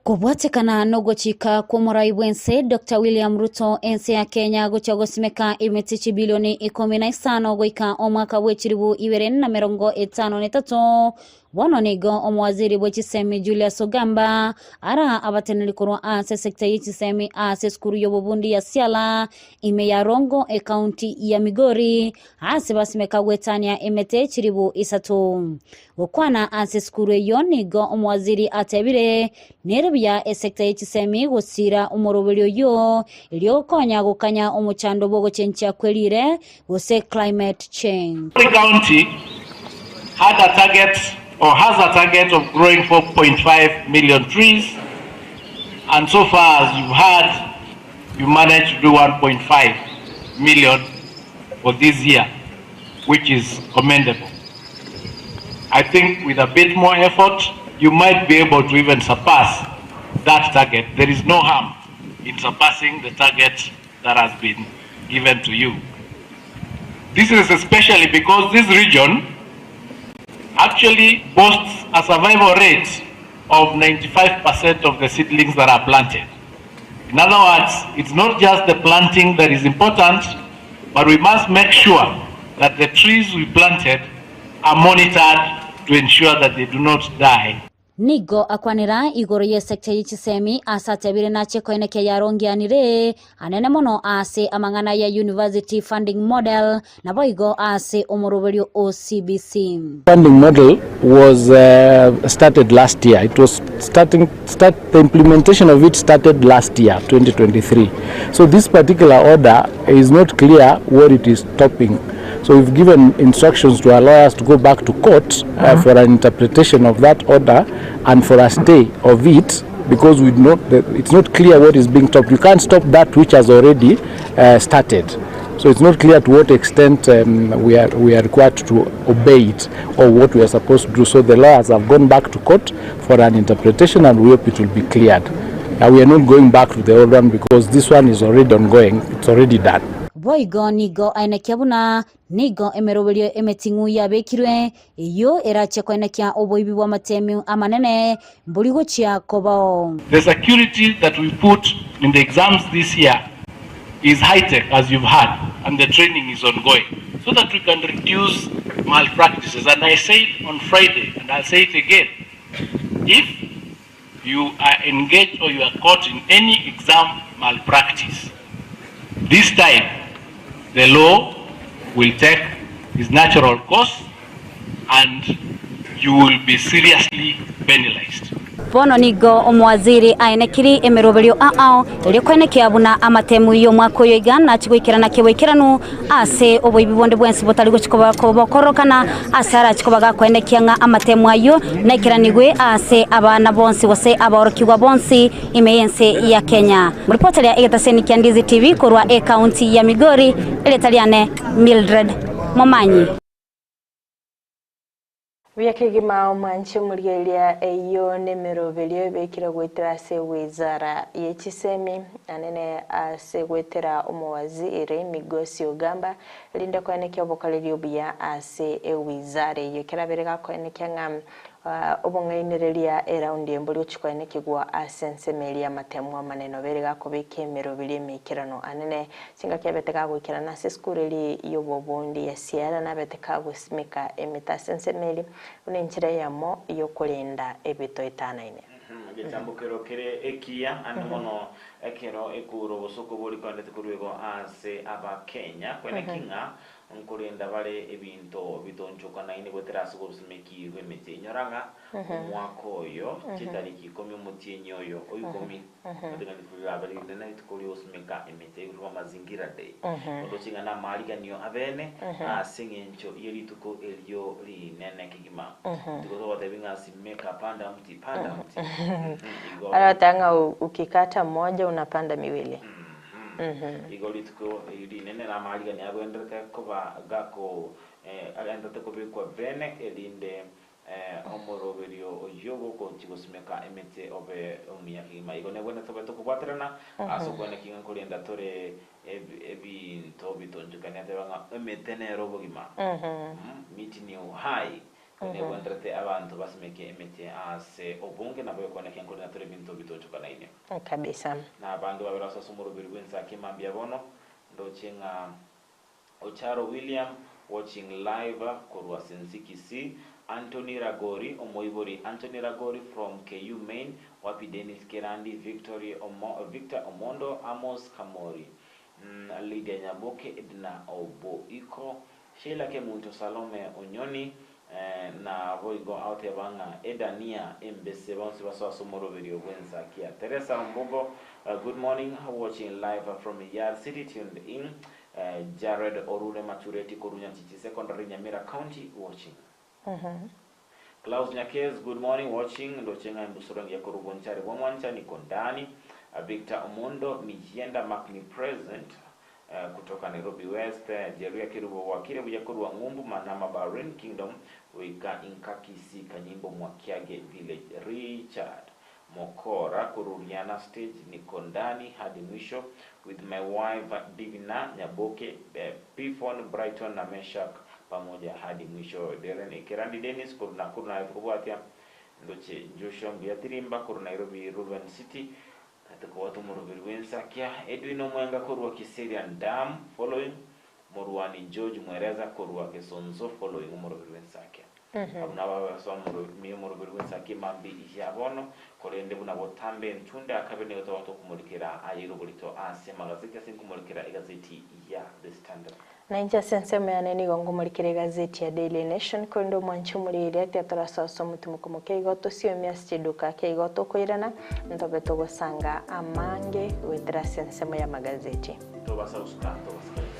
Kobwatekana nogochika kw'omorai bw'ense Doctor William Ruto ense ya Kenya gochia gosimeka emete chibilioni ikomi na isano goika omwaka bwe chilibu ibere na merongo etano na etato. Bono nigo omowaziri bwe chisemi Julius Ogamba ara abateneneri korwa ase sector ye chisemi ase esukuru y'obobundi ya Siala ime ya Rongo ecounty ya Migori ase basimeka goetania emete chilibu isato. Gokwana ase esukuru eyio nigo omowaziri atebire, Nere buya esekta ye chisemi gosiira omoroberio oyio erio gokonya gokanya omochando bw'ogochenchia kwe riire gose climate change. Migori County had a target or has a target of growing 4.5 million trees and so far as you've heard you managed to do 1.5 million for this year which is commendable. I think with a bit more effort you might be able to even surpass that target. There is no harm in surpassing the target that has been given to you. This is especially because this region actually boasts a survival rate of 95% of the seedlings that are planted. In other words, it's not just the planting that is important, but we must make sure that the trees we planted are monitored to ensure that they do not die. Nigo akwanera igoro y'esecta ye chisemi ase atebire nache koenekia yarongeanire anene mono ase amang'ana ya University Funding Model naboigo ase omoroberio o CBC. Funding model was started last year. It was starting start the implementation of it started last year 2023. So this particular order is not clear what it is stopping. So we've given instructions to our lawyers to go back to court for an interpretation of that order and for a stay of it because we not it's not clear what is being stopped. You can't stop that which has already started. So it's not clear to what extent we are we are required to obey it or what we are supposed to do. So the lawyers have gone back to court for an interpretation and we hope it will be cleared. We are not going back to the old one because this one is already ongoing. It's already done. Boigo nigo aenekia buna nigo emeroberio emeting'u yabekirwe, eyio erache koenekia oboibi bw'amatemi amanene mbori gochia kobao. The security that we put in the exams this year is high tech as you've heard and the training is ongoing so that we can reduce malpractices and I said on Friday and I'll say it again if you are engaged or you are caught in any exam malpractice this time the law will take its natural course and you will be seriously penalized. Bono nigo omowaziri aenekiri emeroberio ao erio koenekia buna amatemu y'omwaka oyo iga nachie goikerana keboikeranu ase oboibi bonde bwensi botari gochia koba kobokorokana ase arachie koba gakoenekia ng'a amatemu ayio naikeranigwe ase abana bonsi gose abaorokigwa bonsi ime y'ense ya Kenya. Moripoteria egetaseni kia Ndizi TV korwa ekaunti ya Migori, erieta riane Mildred Momanyi. Buya kegima omwanche omorigereria eyio nemeroberio ebekire goetera ase wizara ye chisemi anene ase goetera omowaziri Migosi Ogamba erinde koenekia obokoreri obuya ase ewizara eyio ekero abere gakoenekia ng'a Obong'ainereria eraundi embori gochia koenekigwa ase ensemo eria y'amatemu amanene obeire gakobeka emeroberi emeikeranu anene. Chingaki abete gagoikerana ase esukuru eria y'obobundi ya Sierra nabete kagosimeka emete ase ensemo eria buna enchera eyemo y'okorenda ebito etanaine. Egetambokero kere ekiya ande mono ekero ekura obosoko bori kondete korwa igo ase Abakenya kweneki ng'a Nkorenda bare ebinto bitonchokanaine goetera ase obosimeki bw'emete. Inyora ng'a omwaka oyo chitariki ikomi omotienyi oyo o ikomi, nigo rituko rirabe rinene, rituko ri'ogosimeka emete, rikorokwa Mazingira Day. Oroche ng'a namaariganio abene ase eng'encho ye rituko erio rinene kegima. Rituko togotebi ng'a simeka, panda mti, panda mti. Igo. Aroteba ng'a ukikata moja unapanda miwili. Igo rituko eri rinene namarigani agwenerete koba gako agenderete kobekwa bene, erinde omoroberio oyio bw'ogochia gosimeka emete obe omuya kegima. Igo negwenerete tobe tokobwaterana ase okweneki ng'a nkorenda tore ebinto bitonchokani ateba ng'a emete nero obogima, miti ni uhai. Negwenerete abanto basimeke emete ase obonge nabo ekweneki nkorenda tore ebinto bitonchokanaine. Kabisa. Na abange babere ase omoroberi bw'ensaki mambia bono, ndoche ng'a Ocharo William watching live korwa Sensi Kisii, Anthony Ragori omoibori Anthony Ragori from KU Main, wapi Dennis Kerandi, Victory Omo, Victor Omondo, Amos Kamori, Lydia Nyaboke, Edna Oboiko, Sheila Kemunto Salome Onyoni, na boigo agoteba ng'a Edania embese bonsi basoe ase omoroberio bw'ensakia. Teresa Ombogo, Good morning, watching live from Yar City tuned in. Jared Orure Matureti korwa Nyachichi Secondary Nyamira County watching. Klaus Nyakes, Good morning, watching ndoche ng'a embusuro engiya korwa Bonchari bwa Mwancha niko ndani. Victor Omondo, Miyienda mark me present kutoka Nairobi West, Jeruya Kerubo bwakire buya korwa Ng'umbu Manama Bahrain Kingdom goika inka Kisii Kanyimbo Mwakiage Village Richard Mokora korwa Riana Stage niko ndani hadi mwisho with my wife Divina Nyaboke Pifon Brighton na Meshack pamoja hadi mwisho Deren Kerandi Dennis korwa Nakuru naye tokobwatia ndoche Joshua mbuya Tirimba korwa Nairobi Ruben City Tokobwata omoroberi bw'ensakia, Edwin Omwenga korwa Kiserian Dam following, Morwani George Mwereza korwa Gesonso following omoroberi bw'ensakia. Abwo nabo ababe ase omoroberi bw'ensaki mambia ya bono, korende buna botambe entunde akabe nigo toba tokomorikera aye oborito ase amagazeti ase nkomorikera egazeti ya The Standard. Na inche ase ensemo yane nigo nkomorikera egazeti ya Daily Nation, korende omwanchi omorieria tiga torasoe ase omotimoko moke igo tosiomie ase chiduka ake igo tokoirana, ntobe togosanga amange goetera ase ensemo y'amagazeti. Tobasa gosuka, tobasa koigwa.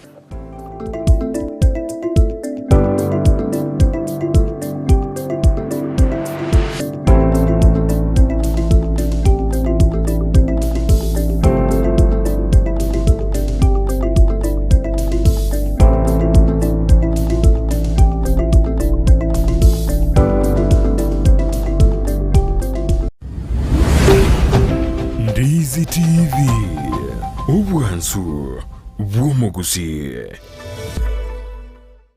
Ndizi TV, obwansu bw'omogusii.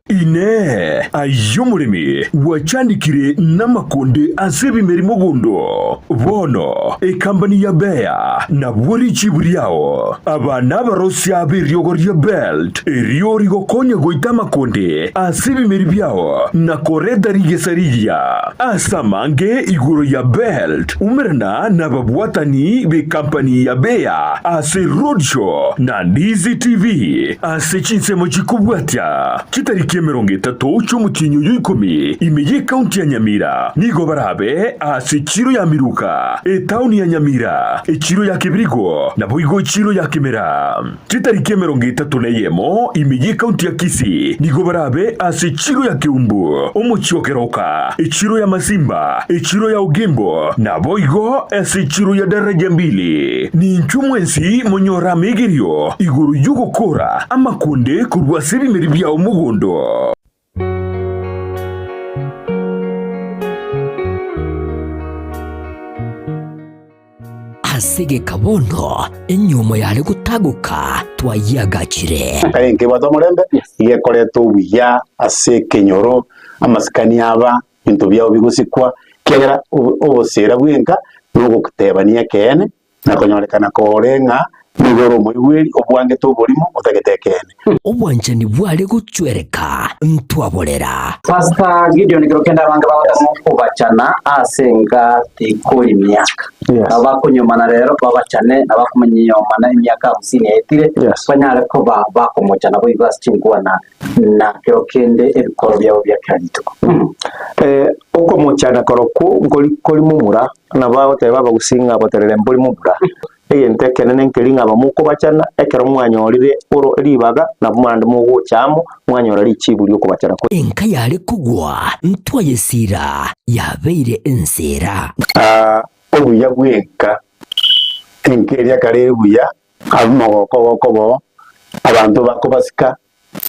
Inee! Aye omoremi gwachandekire namakonde ase ebimeri mogondo? Bono ekambani ya Bayer nabwo richibu riao. Aba nabarosia b'eriogo ria Belt, erio rigokonya goita amakonde ase ebimeri biao na koreta rigesa rigiya. Ase amange igoro ya Belt, umerana nababwatani b'ekampani ya Bayer ase Roadshow na Ndizi TV ase chinsemo chikobwatia chitariki 30 chi'omotienyi oyo ikomi ime y'ekaunti ya Nyamira. Nigo barabe ase echiro ya Miruka, etaoni ya Nyamira, echiro ya Kibirigo, naboigo echiro ya Kimera. Chitariki 31 ime y'ekaunti ya Kisii nigo barabe ase echiro ya Keumbu, omochie o Keroka, echiro ya Masimba, echiro ya Ogembo, naboigo ase echiro ya Daraja Mbili. Ninchwe mwensi monyore amegerio igoro y'ogokora amakonde korwa ase ebimeri biao mogondo. Ase egeka bono enyiomo yare gotagoka twayiagachire. Enka enkebwate omorembe, iga ekoreta obuya ase ekenyoro, amasikani aba, ebinto biabo bigosikwa, ekiagera obosera bw'enka na ogotebania ekeene, na konyorekana kore ng'a nigo ore omoigweri obwangete oborimo otagete ekeene. Obwanchani bware gochwereka ntwaborera. Pastor Gideon kero kende abange bagotema okobachana ase enka tikori miaka. Nabo bakonyomana rero babachane na bakomanyomana emiaka hamsini yaetire banyare koba bakomochana boigo ase chinkwana na kero kende ebikoro biabo bia kera rituko. Okomochana korokwo nkori kori momura, nabo bagoteba abagusii ng'a boterere mbori momura. Egento ekenene nkeri ng'a abamokobachana, ekero mwanyorire oro ribaga, nabo naende mogocha amo, mwanyora richibu ri'okobachana kwe. Enka yare kogwa ntwayesiira, yabeire enseera. Obuya bw'enka, enka eria kare ere buya, abwo omogoko ogokoba oo, abanto bakobasika,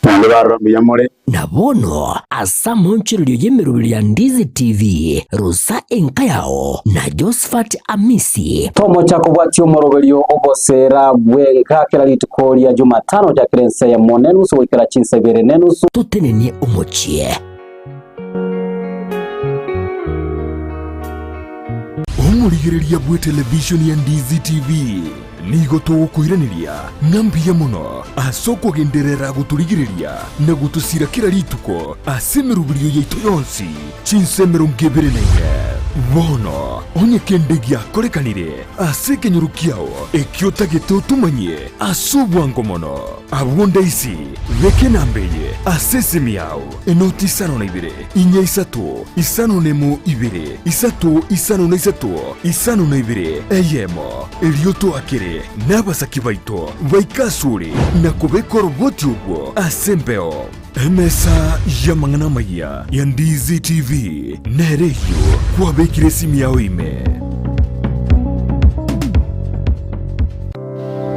naende barora mbuya more. Na bono ase amaonchorerio y'emeroberio ya Ndizi TV, rusa enka yao na Josephat Amisi. Tomocha kobwatia omoroberio ogoseera bw'enka kera rituko ria Jumatano gochakera ensa eyemo nenusu goikera chinsa ibere nenusu. Totenenie omochie. Omorigereria bw'etelevishoni ya Ndizi TV nigo togokoiraneria ng'a mbuya mono ase okogenderera gotorigereria na gotosira kera rituko ase emeroberio yaito yonsi chinsa 24. Bono onye kende giakorekanire ase ekenyoro kiao ekio otagete otomanyie ase obwango mono, abwo ndaisi beka enamba eye ase esimi yao. Enoti isano na ibere, inya isato, isano nemo ibere, isato isano na isato, isano na ibere, eyemo. Erio toakere nabasaki baito baike asore na kobeka oroboti obwo ase embeo. Emesa y'amang'ana amayia ya Ndizi TV nere eyio kwabekire esimi yao ime.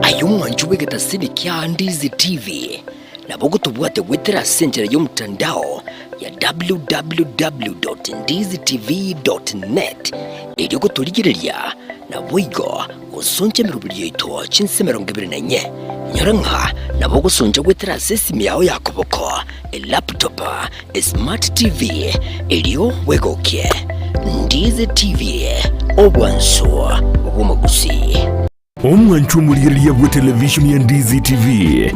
Aye omwanchi bw'egetasini kia Ndizi TV, Nabo gotobwate goetera ase enchera y'omotandao ya www.ndizitv.net erio gotorigereria naboigo gosoncha emeroberio yaito chinsa 24. Inyora ng'a nabo ogosoncha goetera ase esimi yao ya koboko, elaptop, esmart TV erio bwegokie. Ndizi TV, obwansu bw'omogusii. Omwanchwa omorigereria bwe televishoni ya Ndizi TV,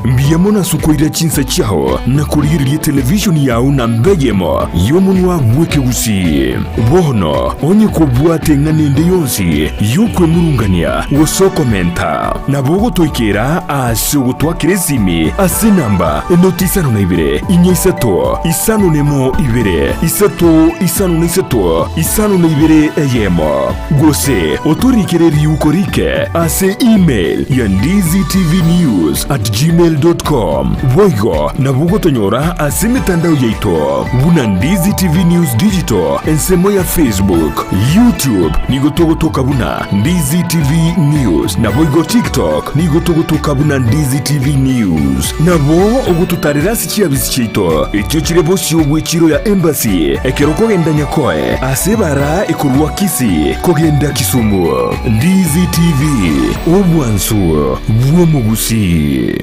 mbuya mono ase okoira chinsa chiao na korigereria televishoni yao namba eyemo y'omonwa bw'ekegusii. Bono onye kobwate eng'ana ende yonsi y'okwemurungania gose okomenta, nabo ogotoikera ase ogotwakera esimi ase enamba enoti isano na ibere, inya isato, isano nemo ibere, isato isano na isato, isano na ibere eyemo. Gose otorikere riuko rike ase email ya ndizitvnews at gmail dot com. Boigo nabo ogotonyora ase emetandao yaito buna Ndizi TV News Digital ensemo ya Facebook, YouTube nigo togotoka buna Ndizi TV News naboigo TikTok nigo togotoka buna Ndizi TV News. Nabo ogototarera ase chiabisi chiaito echio chire bosio bw'echiro ya Embassy ekero okogenda Nyakoe ase ebara ekorwa Kisii kogenda Kisumu. Ndizi TV, obwansu bw'omogusii.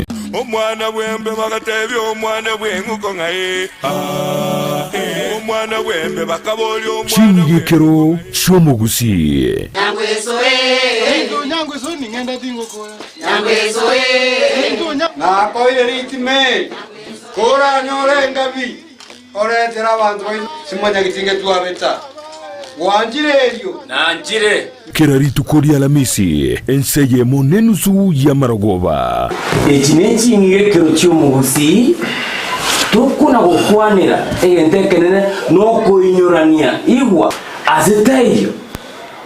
Omwana bw'embe bagatebia omwana bw'eng'uko ng'a ee, aa, ee. Omwana bw'embe bakaboria omwana Ching'igekero chi'omogusii. Nakoire ritime, koranyore engabi, oretere abanto baino simanyageti ngetwabeta. Gwanchire erio? Nanchire. Kera rituko ri'Alamisi, ense eyemo nenusu y'amarogoba. Echi neching'igekero chi'omogusii, tokona gokwanera egento ekenene nokoinyorania igwa ase taiyo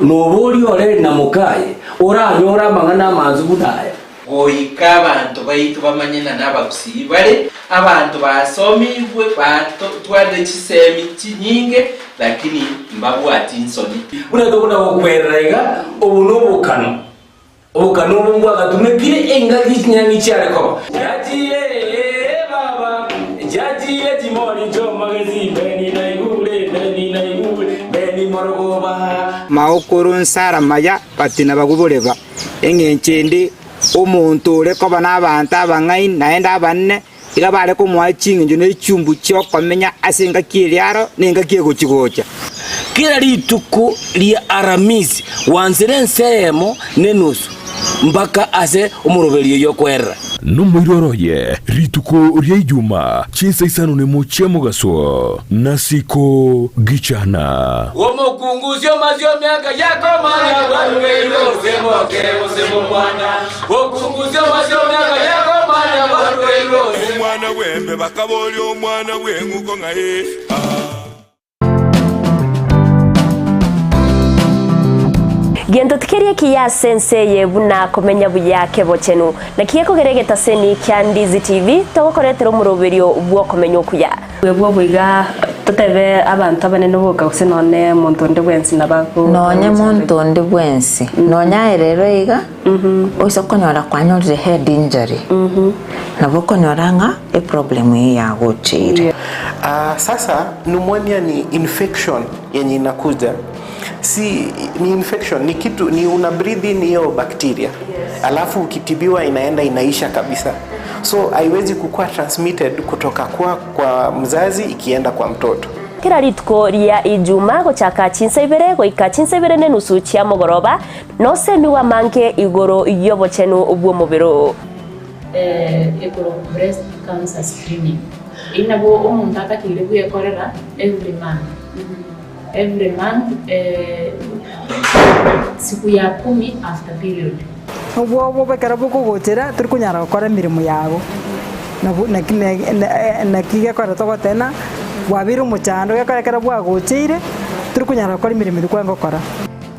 noboria oreri na mokaye oranyore amang'ana amansu buna aya. Goika abanto baito bamanye ng'a nabagusii bare abanto basomigwe batwarire chisemi chinyinge lakini mbabwati nsoni. Buna tokona gokwerera iga, obo nobokano, obokano obo mbwagatumekire engaki chinyang'i chiare koba. Chiachire ee baba, chiachire chimori chi'omogesi, Beni naigure, Beni naigure, Beni morogoba. Maokoro nsara maya batina bagoboreba. Engencho ende, omonto ore koba nabaanto abang'aini naende abanene, iga bare komoa ching'encho ne chumbu chi'okomenya ase engaki eria aro na engaki egochi-gocha. Kera rituko ria Aramisi gwansire ense eyemo nenusu mpaka ase omoroberio y'okwerera. Nomoiroro oye rituko ria Ijuma chinsa isano nemo chia mogaso, nasiko gichana. Omokungu osioma siomiaka yakomanya bwarugeirwe gose moke gose momwana. Omokungu osioma siomiaka yakomanya bwarugeirwe gose. Omwana bw'embe bakaboria omwana bw'eng'uko ng'a ee, aa. Gento tikeri ekiya ase ense eye buna komenya buya kebochenu. Naki gekogera egetaseni kia Ndizi TV togokoretera omoroberio bw'okomenya okuya. Bwebwo iga totebe abanto abanene boka gose nonye monto onde bwensi nabo ago Nonye monto onde bwensi, nonye aye rero iga, oise konyora kwanyorire head injury, nabo okonyora ng'a eproblem eye yagocheire. Ah, sasa pneumonia ni infection yenye inakuja si ni infection ni kitu ni una breathe in hiyo bacteria alafu ukitibiwa inaenda inaisha kabisa so haiwezi kukuwa transmitted kutoka kwa, kwa mzazi ikienda kwa mtoto Kera rituko ria Ijuma gochaka chinsa ibere goika chinsa ibere nenusu chia mogoroba, nosemigwe amange igoro y'obochenu bw'omobere oo. Ekorokwa breast cancer screening. Eyio nabo omonto atakeire bwekorera every month. Every month siku ya kumi after period. Obwoba obo ekero bokogochera tori konyara gokora emeremo yago, nabo naki naki gekogera togoteba ng'a bwabeire omochando gekogera ekero bwagocheire tori konyara gokora emeremo eria kwarenge gokora.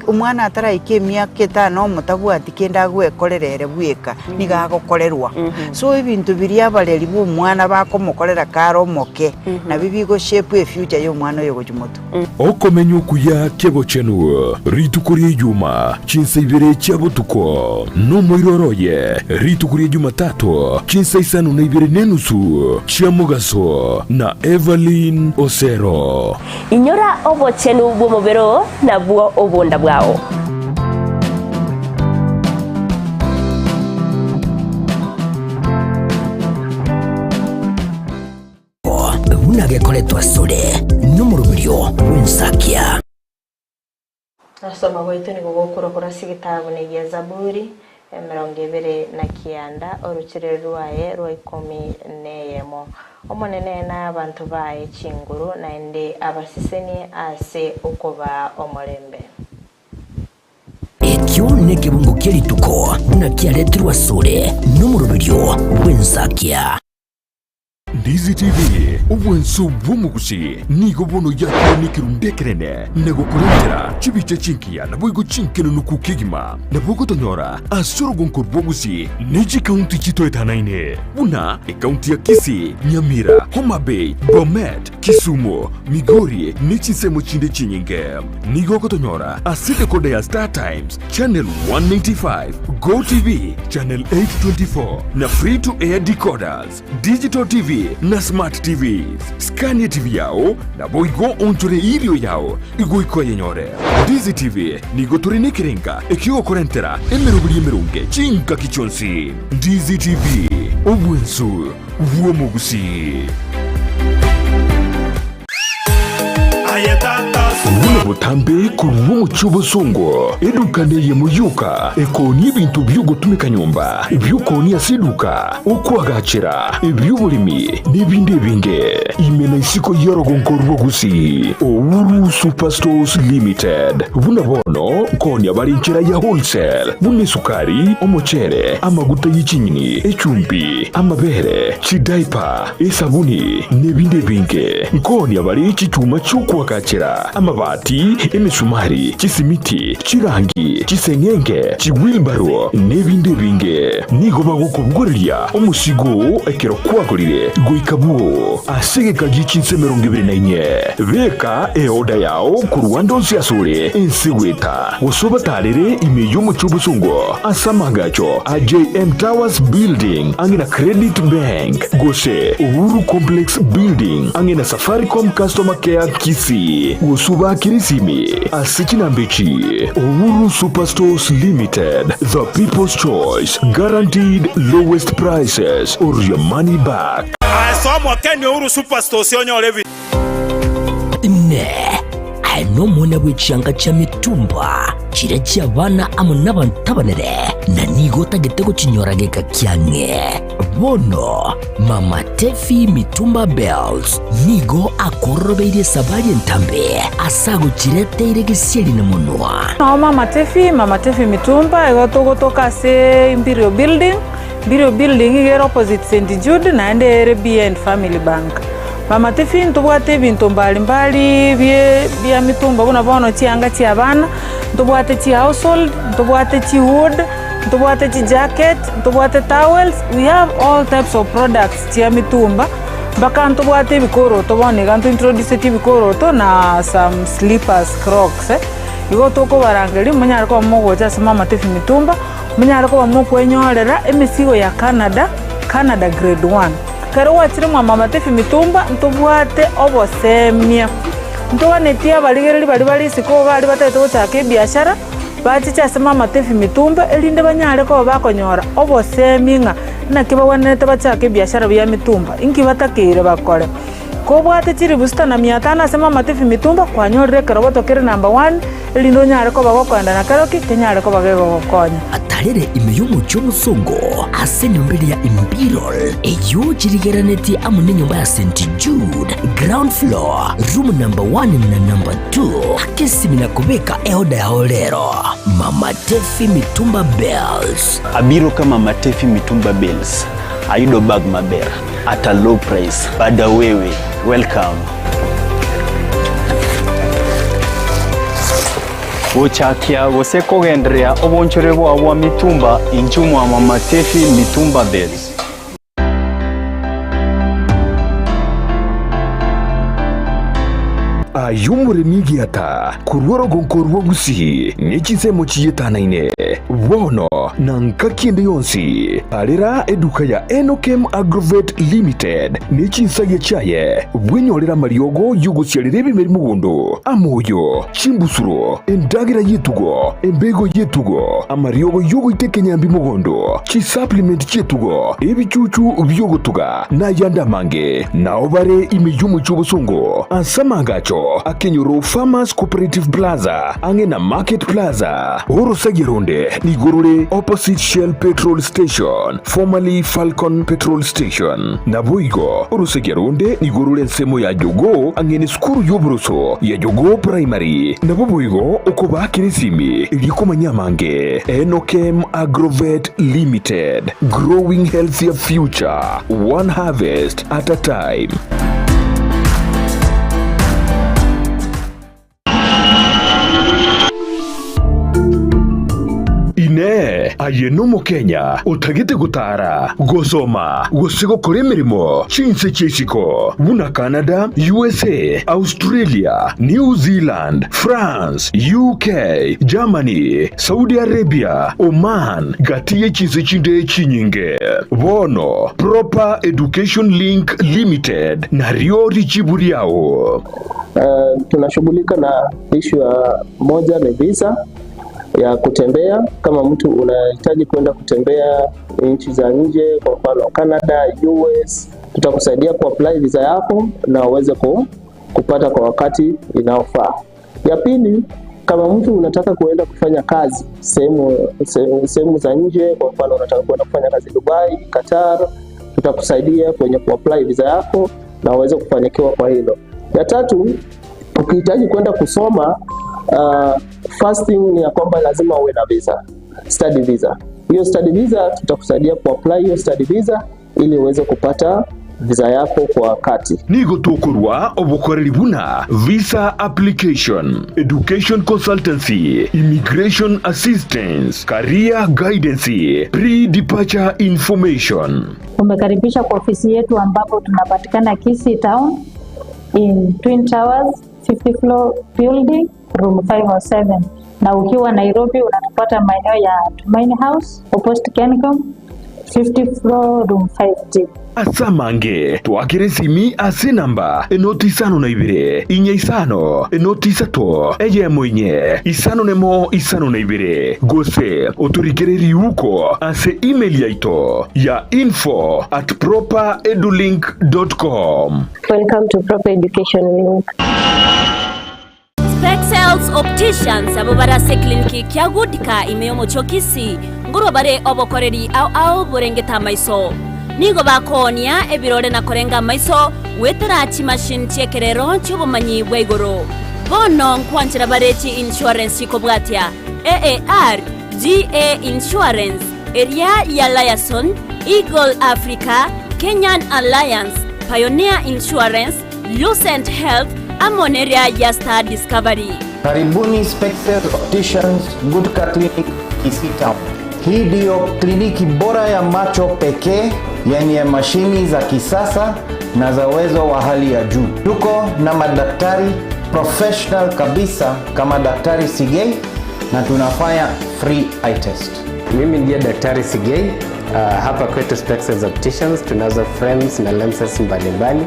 Omwana ataraika emiaka etano omotabwati kende agwekorera ere bweka, nigo agokorerwa. So ebinto biria abareri ba omwana bakomokorera kare omoke, nabio bigo shape efuture ya omwana oyo gochia motwe. Okomenya okuya kebochenu, rituko ria Ijuma, chinsa ibere chia botuko, nomoiroro oye, rituko ria Jumatato, chinsa isano na ibere nenusu chia mogaso, na Evelyn Osero. Inyora obochenu bw'omobere oo, nabwo obonda bwao. Buna gekoretwa asore nomoroberio bw'ensakia. Ogosoma gwaito nigo gokorwa korwa ase egetabu na egia Zaburi. 29 oruchire rwaye rwa ikomi neyemo. Omonene nae abanto baye chinguru, naende abasesenie ase okobaa omorembe. Ekio nekebungo kie rituko buna kiaretirwe asore nomoroberio bw'ensakia. Ndizi TV, obwanso bw'omogusi, nigo bono yakire nekerundu ekenene na gokorentera chibicha chingiya naboigo chinkenenuku kegima. Nabo ogotonyora ase orogonko rw'ogusi ne chikaunti chitoetanaine buna ekaunti ya Kisii, Nyamira, Homa Bay, Bomet, Kisumu, Migori ne chinsemo chinde chinyinge. Nigo ogotonyora ase dekoda ya Star Times, Channel 195, GoTv, Channel 824 na Free to Air decoders. Digital TV na Smart TVs. Skania TV yao naboigo onchore irio yao igoika oyenyore. Ndizi TV nigo tore nekerenga ekiogokorentera emeroberi emeronge chingaki chionsi. Ndizi TV, obwensu bw'omogusii. Buna botambe korwa omochie obosongo, eduka neyemo yoka ekoonia ebinto bi'ogotumeka nyomba, ebi'okoonia ase eduka, okoagachera, ebi'oboremi, na ebinde ebinge. Ime na isiko y'orogongo rwa Gusii, Uhuru Superstores Limited. Buna bono nkoonia bare enchera ya wholesale, buna esukari, omochere, amaguta ye chinyeni, echumbi, amabere, chidiaper, esabuni, na ebinde ebinge. Nkoonia bare chichuma chi'okoagachera, amabati, emesumari, chisimiti, chirangi, chiseng'enge, chiwheelbarrow, na ebinde ebinge. Nigo bagokobogoreria omosigo oo ekero kwagorire goika bwoo ase egeka gie chinsa 24. Beka eoda yao korwa ande onsi asore ense goeta, gose obatarere ime y'omochie obosongo ase amaagacho a JM Towers Building ang'e na Credit Bank, gose Uhuru Complex Building ang'e na Safaricom Customer Care Kisii, gose obaakere esimi ase chinamba echi, Uhuru Superstores Limited, the people's choice, guaranteed lowest prices or your money back. Ase omokeni Uhuru Superstores onyore ebi. Inee! Aye nomwana bwe chianga chia mitumba, chiria chi'abana amo nabanto abanene, na nigo otagete gochinyora geka kiang'e? Bono Mama Tefi Mitumba Bells nigo akororobeirie esabari entambe ase agochireteire gesieri na monwa. Nao Mama Tefi, Mama Tefi Mitumba, igo togotoka ase Imperial Building, Imperial Building iga ere opposite St Jude naende ere BN Family Bank. Mama Tefi ntobwate ebinto mbali mbali bie bia mitumba buna bono chianga chia abana, ntobwate chi household, ntobwate chi wood, ntobwate chi jacket, ntobwate towels, we have all types of products chia mitumba, mpaka ntobwate ebikoroto bono iga nto introduceti ebikoroto na some slippers, crocs. Igo tokobarangeria monyare koba mogocha ase Mama Tefi Mitumba, monyare koba mokwenyorera emesigo ya Canada, Canada grade one. Ekero gwachire mwa Mama Tefi Mitumba ntobwate obosemia, ntoganetie abarigereria baria bare isiko baria batagete gochaka ebiashara, bachiche ase Mama Tefi Mitumba erinde banyare koba bakonyora obosemi ng'a naki bagwenerete bachake ebiashara bia mitumba, inki batakeire bakore. Kobwate chilifu sita na mia tano ase Mama Tefi Mitumba kwanyorire ekeroboto kere number one erinde onyare koba gokoenda na kero ki kenyare koba gegogokonya. Atarere ime y'omochie omosongo ase enyomba eria ya Imperial, eyio chirigeranetie amo nenyomba ya St. Jude, ground floor, room number one na number two. Aka esimi na kobeka eoda yao rero. Mama Tefi Mitumba Bales. Abiro ka Mama Tefi Mitumba Bales, ayudo bag maber at a low price. Bada wewe, welcome. Gochakia gose kogendereria obonchore bwao bwa mitumba inchuo mwa Mama Tefi Mitumba Bales. Aye omoremi egiata korwa orogonko rwa Gusii ne chinsemo chiyetanaine, bono na ngaki ende yonsi, arera eduka ya Enokem Agrovet Limited ne chinsagia chiaye, bwenyorere amariogo y'ogosiarera ebimeri mogondo, amoyo, chimbusuro, endagera y'etugo, embego y'etugo, amariogo y'ogoita ekenyambi mogondo, chisupplement chi'etugo, ebichuchu bi'ogotuga, na ayande amange. Nao bare ime y'omochie obosongo ase amaagacho. Bosongo akenyoro Farmers Cooperative Plaza ang'e na Market Plaza. Orosagia ronde nigo rore opposite Shell Petrol Station, formerly Falcon Petrol Station. Naboigo orosagia ronde nigo rore ensemo ya Jogoo ang'e nesukuru y'oboroso ya Jogoo Primary. Nabo boigo okobaakera esimi erio komanya amange. Enokem Agrovet Limited, growing healthier future, one harvest at a time. Inee! Aye n'Omokenya otagete gotaara, gosoma, gose gokora emeremo chinse chi'isiko buna Canada, USA, Australia, New Zealand, France, UK, Germany, Saudi Arabia, Oman, gati ye chinse chinde chinyinge? Bono Proper Education Link Limited nario richibu riao. Tunashughulika na ishu ya moja ni visa ya kutembea. Kama mtu unahitaji kwenda kutembea nchi za nje, kwa mfano Canada, US, tutakusaidia kuapply visa yako na uweze kupata kwa wakati inaofaa. Ya pili, kama mtu unataka kuenda kufanya kazi sehemu za nje, kwa mfano unataka kuenda kufanya kazi Dubai, Qatar, tutakusaidia kwenye kuapply visa yako na uweze kufanikiwa kwa hilo. Ya tatu, ukihitaji kwenda kusoma, first thing ni ya kwamba lazima uwe na visa, study visa. Hiyo study visa tutakusaidia kuapply hiyo study visa ili uweze kupata visa yako kwa wakati. Nigo tokorwa obokoreri buna visa application, education consultancy, immigration assistance, career guidance, pre-departure information. Umekaribisha kwa ofisi yetu ambapo tunapatikana Kisii Town in Twin Towers 50 floor building room 507, na ukiwa Nairobi unatupata maeneo ya Tumaini House opposite Kencom 50 floor room 5D. Ase amange, twakere esimi ase enamba enoti isano na ibere, inye isano, enoti isato, eyemo inye, isano nemo isano na ibere, gose otorikere riuko ase email yaito ya info at properedulink dot com. Welcome to Proper Education Link. Spexels Opticians abwo bare ase ekliniki kia Goodka ime y'omochie o Kisii nkorwa bare obokoreri ao ao borengete amaiso. Nigo bakoonia ebirore na korenga amaiso goetera chimachine chi'ekerero chi'obomanyi bwa igoro. Bono nkwanchera bare chi insurance chikobwatia AAR, GA Insurance, eria ya Liaison, Eagle Africa, Kenyan Alliance, Pioneer Insurance, Lucent Health, amo neria ya Star Discovery. Karibuni Spectre Opticians Gutka Clinic Kisii Town. Hii ndiyo kliniki bora ya macho pekee yenye mashini za kisasa na za uwezo wa hali ya juu. Tuko na madaktari professional kabisa kama Daktari Sigei na tunafanya free eye test. Mimi ndiye Daktari Sigei. Hapa kwetu Spectres Opticians tunazo frames na lenses mbalimbali,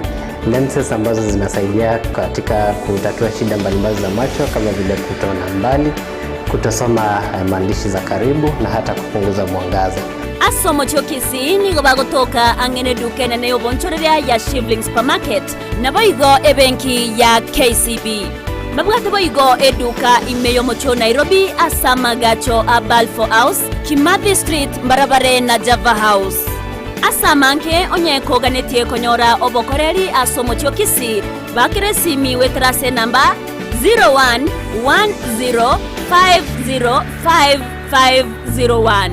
lenses ambazo zinasaidia katika kutatua shida mbalimbali za macho kama vile kutoona mbali, kutosoma maandishi za karibu na hata kupunguza mwangaza. Ase omochie o Kisii nigo bagotoka ang'e neduka enene y'obonchoreria ya Shivling Supermarket, naboigo ebenki ya KCB. Babwate boigo eduka ime y'omochie o Nairobi ase amagacho a Balfour House, Kimathi Street mbarabare na Java House. Ase amange onye koganetie konyora obokoreri ase omochie o Kisii, bakere esimi goetera ase enamba 0110505501.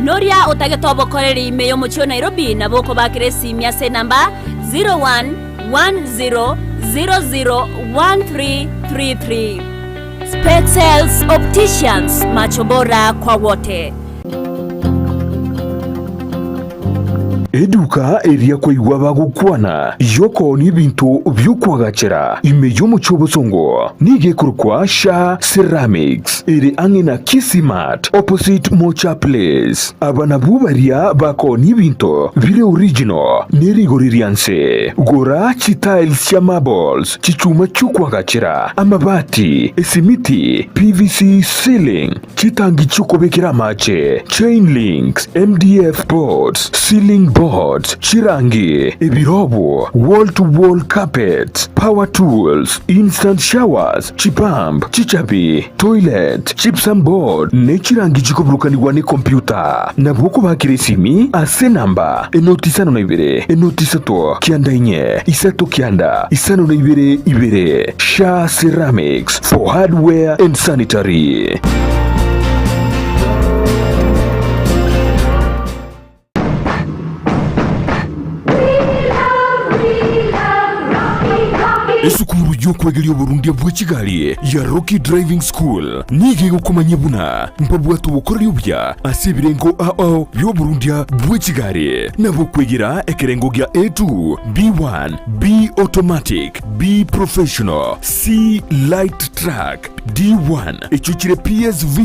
Noria otagete obokoreri ime y'omochie o Nairobi nabo okobakera esimi ase enamba 0110001333. Spexels Opticians, macho bora kwa wote. Eduka eria kwaigwa bagokwana y'okoonia ebinto bi'okoagachera ime y'omochie obosongo nigo ekorokwa Sha Ceramics ere ang'e na Kisii Mart opposite Mocha Place. Aba nabwo baria bakoonia ebinto bire original ne rigori ria nse. Gora chitiles chia marbles, chichuma chi'okoagachera, amabati, esimiti, PVC ceiling, Chitangi chi'okobekera amache, chain links, MDF boards, ceiling boards. boards, chirangi, ebirobu, wall to wall carpets, power tools, instant showers, chipump, chichabi, toilet, gypsum board, ne chirangi chikoburukanigwa ne computer. Nabo okobakera esimi ase enamba enoti isano na ibere, enoti isato, kianda inye, isato kianda, isano na ibere ibere. Sha Ceramics for hardware and sanitary. Esukuru y'okwegeria oborundia bwe chigari ya Rocky Driving School nigo egokomanyia buna mbabwate obokoreri obuya ase ebirengo ao ao bi'oborundia bwe chigari, nabo okwegera ekerengo gia A2, B1, B Automatic, B Professional, C Light Truck, D1 echio chire PSV,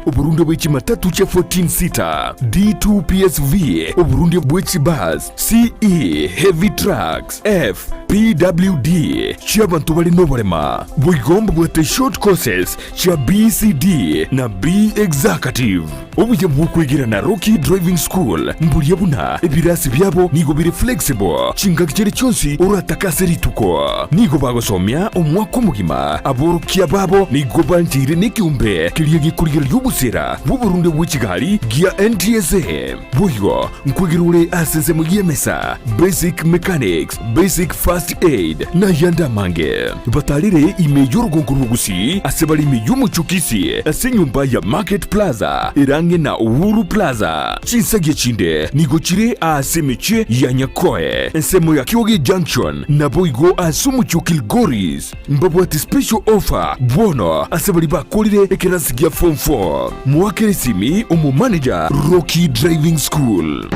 oborundia bwe chimatatu chia 14 seater, D2 PSV, oborundia bwe chibus, CE Heavy Trucks, F PWD chi'abanto bare noborema. Boigo mbabwate short courses chia BCD na B Executive. Obuya bw'okwegera na Rocky Driving School mboria buna ebirasi biabo nigo bire flexible chingaki chiria chionsi oratake ase rituko. Nigo bagosomia omwaka omogima, aborokia babo nigo bancheire nekeombe keria gekorigereria obosera bw'oborundia bwe chigari gia NTSA. Boigo nkwegera ore ase ensemo y'emesa, basic mechanics, basic first aid, na ayande amange. Batarire ime y'orogongo rw'Ogusii ase bare ime y'omochie o Kisii ase enyomba ya Market Plaza ere ang'e na Uhuru Plaza. Chinsagia chinde nigo chire aase emechie ya Nyakoe, ensemo ya Kioge Junction, naboigo ase omochie o Kilgoris. Mbabwate special offer bono ase baria bakorire ekerasi gia form 4. Moakere esimi omomanager Rocky Driving School.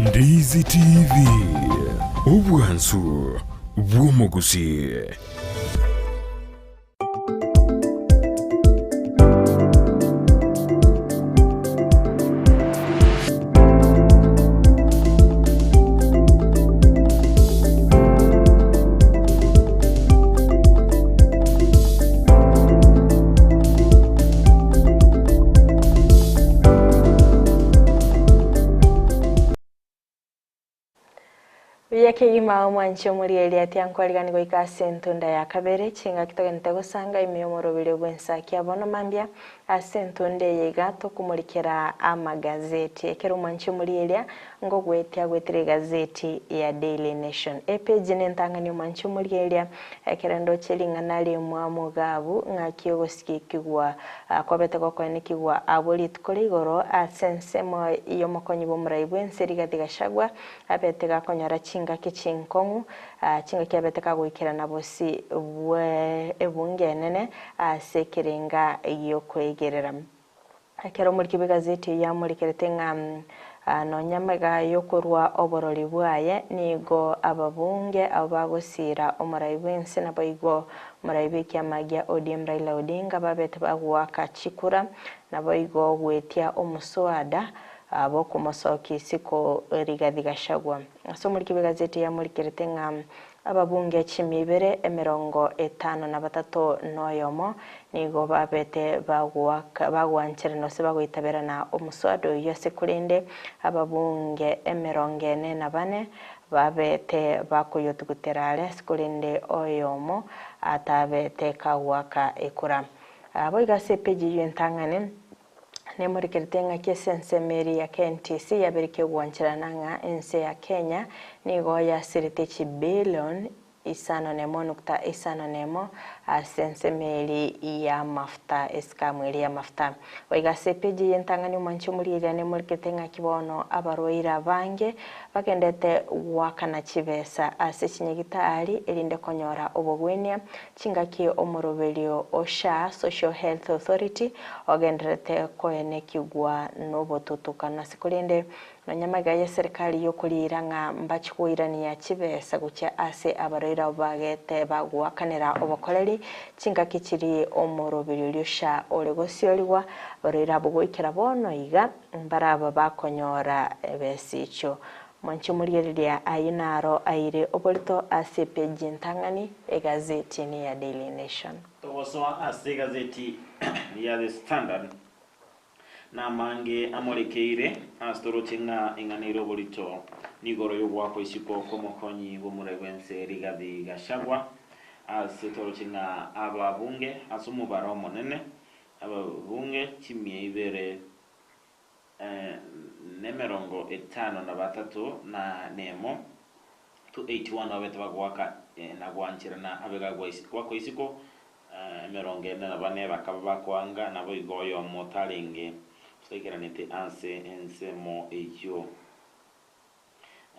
Ndizi TV, obwansu bw'omogusii. Buya kegima omwanche omorieria tiankwariganigwa goika ase entunda ya kabere, chingaki togenete gosanga ime y'omoroberio bw'ensakia bono mambia ase entunda eye iga tokomorikera amagazeti. Ekero omwanche omorieria ngogwetia gwetire egazeti ya Daily Nation. Epeji nentang'ani omwanche omorieria ekero ndoche ring'ana rimwamu gabu ng'aki ogosikikigwa kwabete gokoenekigwa abwo rituko ria igoro ase ensemo y'omokonyi bw'omorai bw'ense Rigathi Gachagua abete gakonyora chingaki chinkong'u, chingaki abete kagoikerana bosi bwe ebunge enene ase ekerenga gi'okoegerera. Ekero omoriki bw'egazeti eyio amorekerete ng'a nonya amaiga y'okorua oborori bwaye, nigo ababunge abwo bagosiira omorai bw'ense naboigo omorai bw'ekiama gia ODM Raila Odinga babete bagoaka chikura naboigo goetia omoswada bw'okomosokia isiko Rigathi Gachagua. Ase omoriki bw'egazeti eyio amorikerete ng'a Ababunge chimia ibere emerongo etano na batato noyomo nigo babete bagwancherana gose bagoitaberana omoswada oyio ase korende ababunge emerongo ene na bane babete bakoyotugutera are ase korende oyomo atabete kagoaka ekura. Boigo ase epeji eyio entang'ani. Nemorekerete ng'aki ase ensemo eria ya KNTC yabeire kegwancherana ng'a ense ya Kenya nigo yasirete chibillion isano nemo nukta isano nemo ase ensemo eria y'amafuta esikamu eria y'amafuta. Goika ase epeji eye entang'ani omwanchi omorieria nemorekerete ng'aki bono abarwaire abange bagendete goakana chibesa ase chinyagitari erinde konyora obogwenia Chingaki omoroberio o SHA, Social Health Authority, ogendererete koenekigwa nobotutukano ase korende nonya magega y'eserikari y'okoriira ng'a mbachi koirania chibesa gochia ase abarwaire abwo bagete bagoakanera obokoreri chingaki chiri omoroberio oria o SHA ore gosiorigwa abarwaire abwo goikera bono iga mbaraba bakonyora ebesa echio. Mwanche omorigereria ayio naro aire oborito ase epeji entang'ani egazeti ene ya Daily Nation. Togosoa ase egazeti ya The Standard namange amorekeire ase toroche ng'a eng'ana ere oborito nigoro y'ogoakwa isiko kw'omokonyi bw'omorai bw'ense Rigathi Gachagua ase toroche ng'a ababunge ase omobaro omonene ababunge chimia ibere nemerongo etano na batato na nemo, 281 babete bagoaka na gwancherana abe goakwa isiko, emerongo ene na bane bakaba bakoanga, naboigo oyomo tarenge otaikeranete ase ensemo eyio.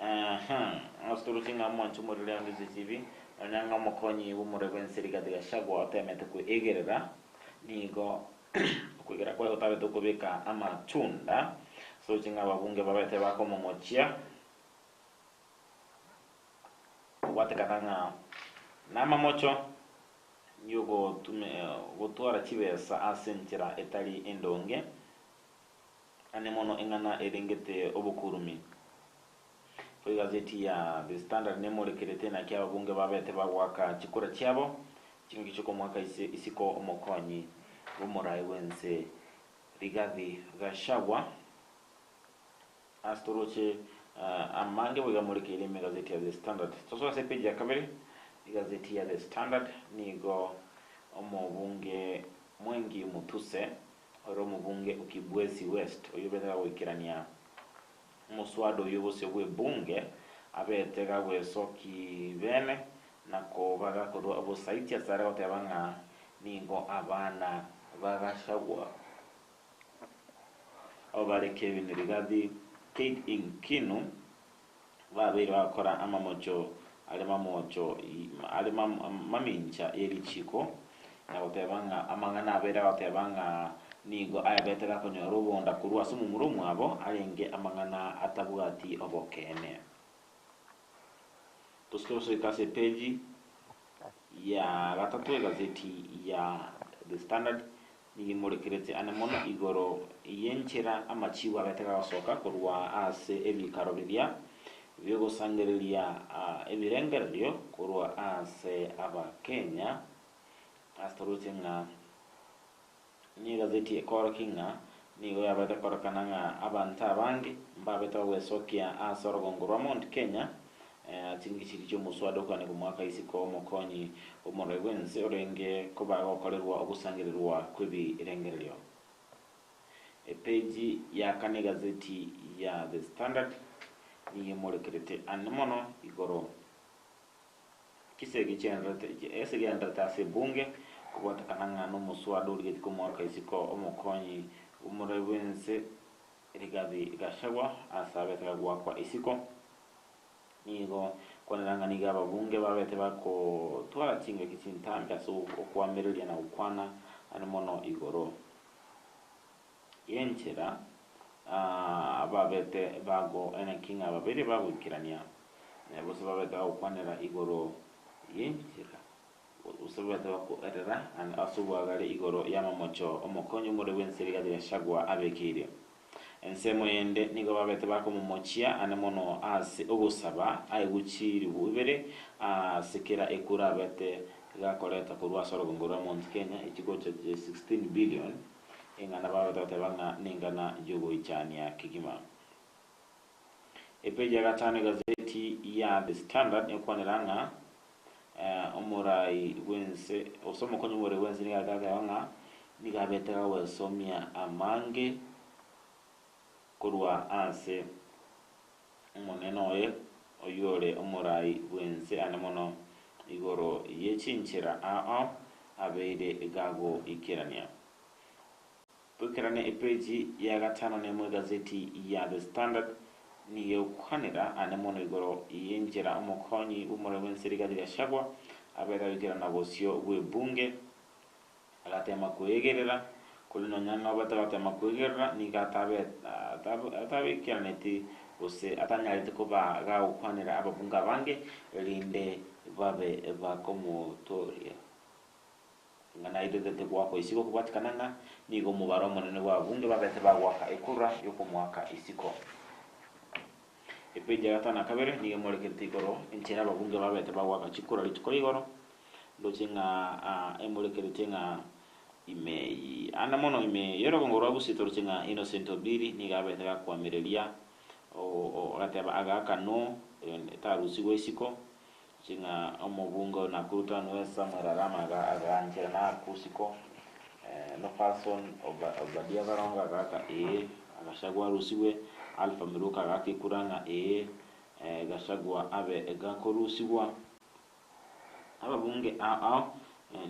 Ase toroche ng'a mwanche omorero onde ase chibi, nonya ng'a omokonyi bw'omorero bw'ense Rigathi Gachagua otemete kweegerera, nigo okwegera kwaye gotabete okobeka amatunda. Ase toroche ng'a ababunge babete bakomomochia, kobwatekana ng'a namamocho y'ogotwara chibesa ase enchera etari endonge. Ane mono eng'ana erengete obokurumi. Bo egazeti ya The Standard nemorekerete naki ababunge babete bagoaka chikura chiabo chingaki chiokomoaka ise isiko omokonyi bw'omorai bw'ense Rigathi Gachagua. Ase toroche amange boigo amorekeire ime egazeti ya The Standard. Tosoe ase epeji ya kabere egazeti ya The Standard nigo omobunge Mwengi Mutuse Ore omobunge o Kibwezi West oyio obete gagoikerania omoswada oyio bosio bw'ebunge abete gagwesoki bene na koba gakorua obosaiti asare goteba ng'a nigo abana ba Gachagua abo bare Kevin Rigathi, Kate Inkinu babeire bagokora amamocho are mamocho are mamincha ye richiko, na goteba ng'a amang'ana abeire agoteba ng'a nigo ayabete gakonyora obonda korwa ase omomura omwabo arenge amang'ana atabwati obokeene. Tosuke gosoika ase epeji ya gatato egazeti ya The Standard Nigo imorekerete ane mono igoro y'enchera amachibu abete gagosoka korwa ase ebiikaro biria bi'ogosangereria ebirengererio korwa ase Abakenya. Ase toroche ng'a negazeti ekoorokia ng'a nigo yabete kororekana ng'a abanto abange mbabete bagwesokia ase orogongo rwa Mount Kenya Chingaki chiria chi'omoswada okwane komoaka isiko omokonyi bw'omorwai bw'ense orenge koba agokorerwa ogosangererwa kw'ebirengererio. Epeji ya kane egazeti ya The Standard nigo emorekerete ane mono igoro chisegi chiendererete ase gendererete ase ebunge kobwatekana ng'a nomoswada origetie komoaka isiko omokonyi bw'omorwai bw'ense Rigathi Gachagua ase abete goakwa isiko. Nigo kwanera ng'a nigo ababunge babete bagotwara chingaki chintambe ase okoamereria na gokwana ane mono igoro y'enchera babete bagoeneki ng'a babeire bagoikerania, gose babete bagokwanera igoro y'enchera Gose babete bakoerera ase oboagare igoro y'amamocho omokonyi omorwoti bw'ense Rigathi Gachagua abekeire. Ensemo yende nigo babete bakomomochia ane mono ase ogosaba aegwe chiribu ibere ase kera ekura abete gakoreta korwa ase orogongo rwa Mount Kenya echigocha 16 billion eng'ana babete goteba ng'a neng'ana yogoichania kegima. Epeji ya gatano egazeti ya The Standard ekwanera ng'a omorai bw'ense gose omokonyi omorai bw'ense nigo arete agateba ng'a nigo abete agwesomia amange korwa ase omonene oye oyio ore omorai bw'ense ande mono igoro ye chinchera ao ao abeire gagoikerania. Goikerania epeji ya gatano nemo egazeti ya The Standard nigo egokwanera ane mono igoro y'enchera omokonyi bw'omorwani bw'ense Rigathi Gachagua abete agoikerana bosio bw'ebunge agatema kweegerera korende nonya ng'a obete agatema kweegerera nigo atabekeraneti gose atanyarete koba gagokwanera ababunge abange erinde babe bakomotoria. Ng'a nairerete goakwa isiko kobwatikana ng'a nigo omobaro omonene bw'ababunge babete bagoaka ekura y'okomoaka isiko. Epeji ya gatano na kabere nigo emorekerete igoro enchera ababunge babete bagoaka chikura rituko rigoro, ndoche ng'a emorekerete ng'a ime ande mono ime y'orogongo rwa Gusii toroche ng'a Innocent Obiri nigo abete gakoamereria agateba agaaka no tarusigwa isiko, ndoche ng'a omobunge o Nakuru Town West Samuel Arama agaanchera na akwo isiko, Nofason Obadia Barongo agaaka ee, Gachagua arusigwe, Alpha Miruka agaaka ekura ng'a ee, Gachagua abe gakorusigwa. Ababunge ao ao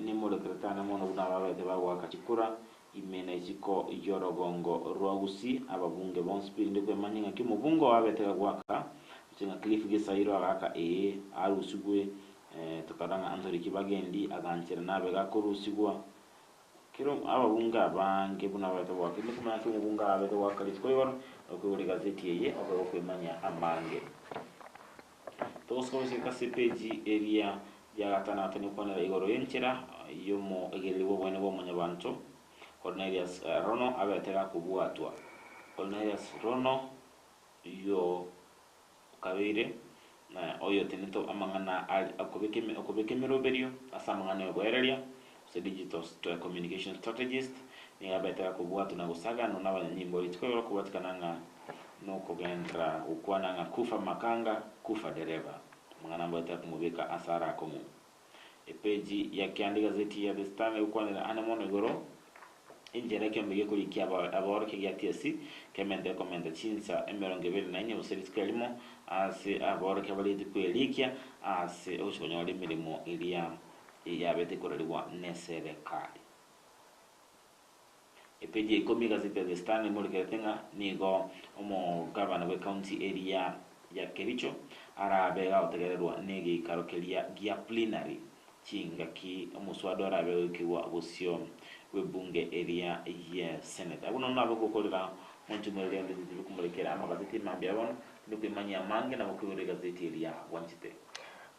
nimorekerete ande mono buna babete bagoaka chikura ime na isiko y'orogongo rwa Gusii. Ababunge bonsi pi rinde kwemanya ng'aki omobunge oo abete gagoaka, gose ng'a Cliff Gisairo agaaka ee arusigwe, tokarora ng'a Anthony Kibagendi aganchera nabe gakorusigwa. Kera ababunge abange buna babete goaka, rinde komanya ng'aki omobunge abete goaka rituko igoro, okoigora egazeti eye obe gokwemanya amange. Togosoma gochika ase epeji eria ya gatano tonyokwanera igoro y'enchera y'omoegereri bw'oboene bwa Mwanyabanto, Cornelius Rono abete gakobwatwa. Cornelius Rono oyio okabeire oyotenenete amang'ana okobeka emeroberio ase amang'ana y'oboereria gose digital communication strategist, nigo abete gakobwatwa na gosaganwa n'abanyanyimbo rituko igoro kobwatikana ng'a Nokogenderera gokwana ng'a kufa makanga, kufa dereva. Amang'ana ambaete akomobeka ase are akong'u. Epeji ya kianda egazeti ya The Star negokwanera ande mono igoro enchera ekeombe gekorikia abaorokia gia TSC kemente komenta chinsa emerongo ebere na inye gose rituko erimo ase abaorokia barigetie kwerikia ase ogochia konyora emeremo eria yabete korarigwa neserekari. Epeji ya ikomi egazeti ya The Star nemorekerete ng'a nigo omogabana bw'ecounty eria ya Kericho arabe gagotegererwa negeikaro keria gia plenary chingaki omoswada orabe goikigwa bosio bw'ebunge eria ye Senate. Abwo nono nabe gokorera monto mwereri onde tindi komorekera amagazeti mambia bono tindi koimanyia amange nabo koigora egazeti eria bwanchete.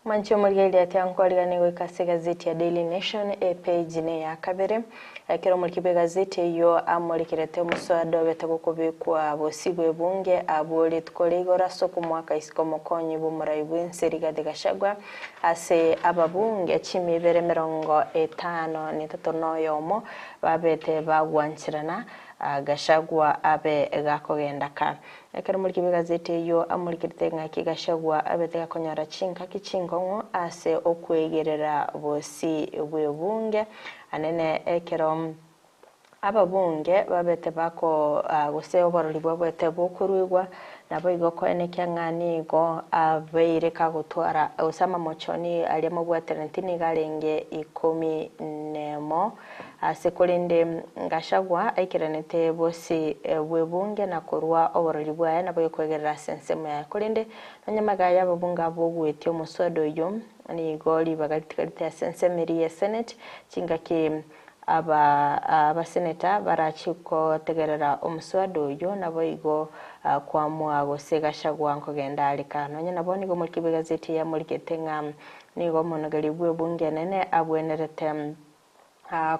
Mwanche omorigereria tiankoarigania goika ase egazeti ya Daily Nation epage neya kabere. Ekero omoriki bw'egazeti eyio amorekerete omoswada obete gokobekwa bosio bw'ebunge abwo rituko ria igoro ase okomoaka isiko omokonyi bw'omorai bw'ense Rigathi Gachagua ase ababunge chimi ibere emerongo etano na etato na oyomo babete bagwancherana Gachagua abe gakogenda ka. Ekero omoriki bw'egazeti eyio amorikerete ng'aki Gachagua abete gakonyora chingaki chinkong'u ase okweigerera bosio bw'ebunge, anene ekero ababunge babete bako gose oborori bwabete bokoruegwa, naboigo koenekia ng'a nigo abeire kagotwara gose amamochoni aria mobwateraneti nigo arenge ikomi nemo. Ase korende Gachagua aikeranete bosio bw'ebunge na korua oborori bwaye nabo ekoegerera ase ensemo yaye. Korende nonya magega y'ababunge abwo ogwetia omoswada oyio nigo ribaga ritigarete ase ensemo eria ya Senate chingaki aba abaseneta barachie kotegerera omoswada oyio naboigo koamua gose Gachagua nkogenda are ka. Nonya nabo nigo omoriki bw'egazeti eye amorikete ng'a nigo omonogeri bw'ebunge enene abwenerete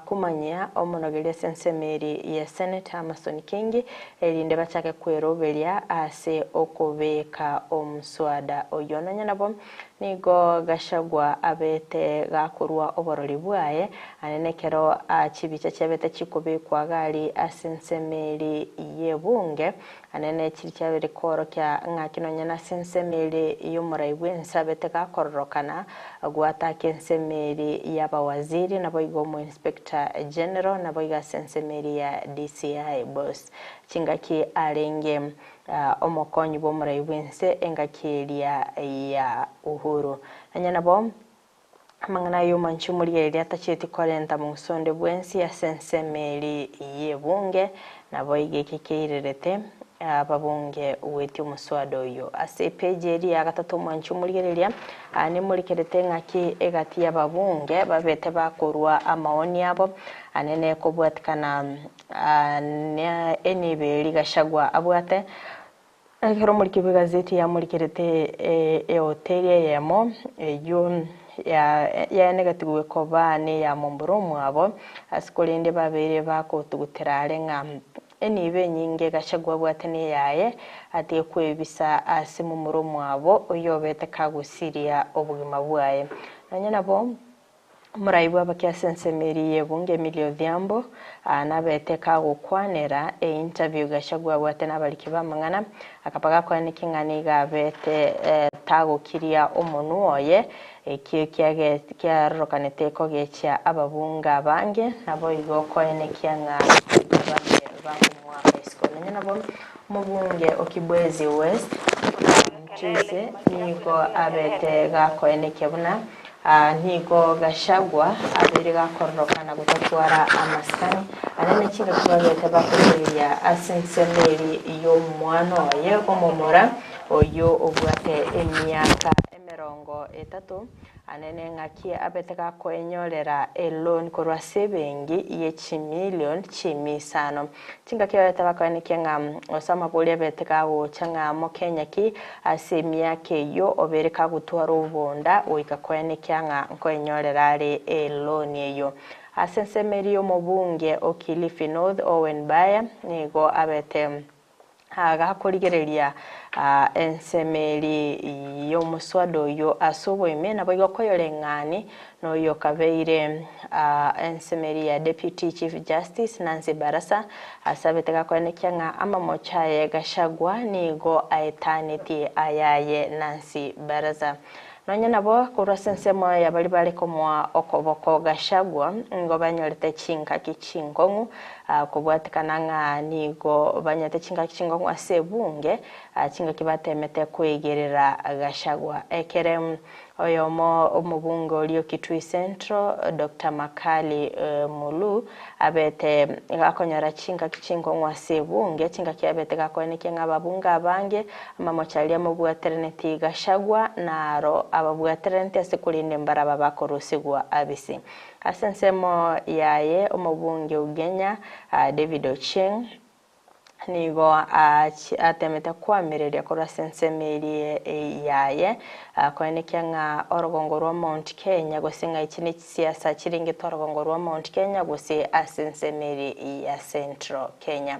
Komanyia omonogeria ase ensemo eria ye Senate Amason Kingi erinde bachake kweroberia ase okobeka omswada oyio. Nonya nabo nigo Gachagua abete gakorua oborori bwaye ane nekero chibicha chiabete chikobekwa gari ase ensemo eria y'ebunge ane ne chiri chiabere koorokia ng'aki nonya nase ensemo ere y'omorai bw'ense abete gakororokana gwataka ensemo ere y'abawaziri naboigo omoinspector general naboigo ase ensemo ere ya DCI boss chingaki arenge omokonyi bw'omorai bw'ense engaki eria ya Uhuru. Nonya nabo Amang'ana aya omwanchi omorigereria atachieti korenta mong'uso onde bwensi ase ensemo eria y'ebunge, naboigo eke keirerete ababunge goetia omoswada oyio. Ase epeji eria ya gatato omwanchi omorigereria nemorikerete ng'aki egati y'ababunge babete bakorua amaoni abo anene kobwatikana enibo eria Gachagua abwate. Ekero omoriki bw'egazeti yamorikerete ehoteli eyemo eyio yaenegetigwe koba neya mombura omwabo, ase korende babeire bagotugutera are ng'a enibo enyinge Gachagua abwate neyaye atige kwebisa ase momura omwabo oyio obete kagosiria obogima bwaye. Nonya nabo omorai bw'abake ase ensemo eria y'ebunge Emily Odhiambo nabete kagokwanera einterview Gachagua abwate nabariki b'amang'ana akaba gakoenekia ng'a nigo abete tagokiria omonwa oye ekio kiarorokanete kogechia ababunge abange naboigo koenekia ng'a ababe bakomoaka isiko. Nonya nabo omobunge o Kibwezi West Mutuse nigo abete gakoenekia buna nigo Gachagua abeire gakororokana gotatwara amasikani anene chingaki babete bakorigereria ase ensemo eria y'omwana oye omomura oyio obwate emiaka emerongo etato anene ng'aki abete gakoenyorera eloan korwa ase ebenki ye chimilion chimisano. Chingaki babete bakoenekia ng'a gose amabori abete kagocha ng'a Mokenya ki ase emiaka eyio obere kagotwara obonda goika koenekia ng'a nkoenyorera are eloan eyio. Ase ensemo eria y'omobunge o Kilifi North Owen Baya nigo abete gakorigereria ensemo eria y'omoswada oyio ase oboime, naboigo koyoreng'ani noyo okabeire ensemo eria ya Deputy Chief Justice Nancy Barasa, ase abete gakoenekia ng'a amamocho aye Gachagua nigo aetanetie ayaye Nancy Baraza. Nonya nabo, korwa ase ensemo ya baria bare komoa okoboko Gachagua, nigo banyorete chingaki chinkong'u, kobwatekana ng'a nigo banyorete chingaki chinkong'u ase ebunge, chingaki batemete koigerera Gachagua. Ekere oyomo omobunge oria o Kitui Central, Doctor Makali Mulu, abete gakonyora chingaki chinkong'u ase ebunge, chingaki abete gakoenekia ng'a ababunge abange amamocho aria amobwateraneti Gachagua naro ababwateraneti ase korende mbaraba bakorusigwa abisi. Ase ensemo yaye omobunge Ugenya David Ochieng nigo atemete koamereria korwa ase ensemo eria yaye koenekia ng'a orogongo rwa Mount Kenya gose ng'a echi ne chisiasa chiringete orogongo rwa Mount Kenya gose ase ensemo eria ya Central Kenya.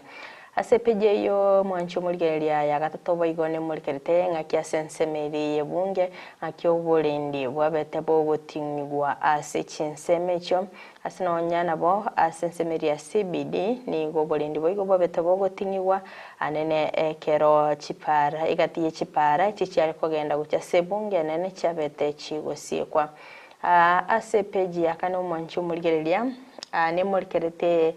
Ase epeji eyio mwanche omorigereria ya gatato boigo nemorikerete ng'aki ase ensemo eria y'ebunge ng'aki oborendi bwabete bogoting'igwa ase chinsemo echio Ase nonya nabo ase ensemo eria ya CBD nigo oborendi boigo bobete bogoting'igwa anene ekero chipara egati ye chipara echi chiare kogenda gochia ase ebunge enene chiabete chigosiekwa. Ase epeji ya kane omwanchi omorigereria nemorikerete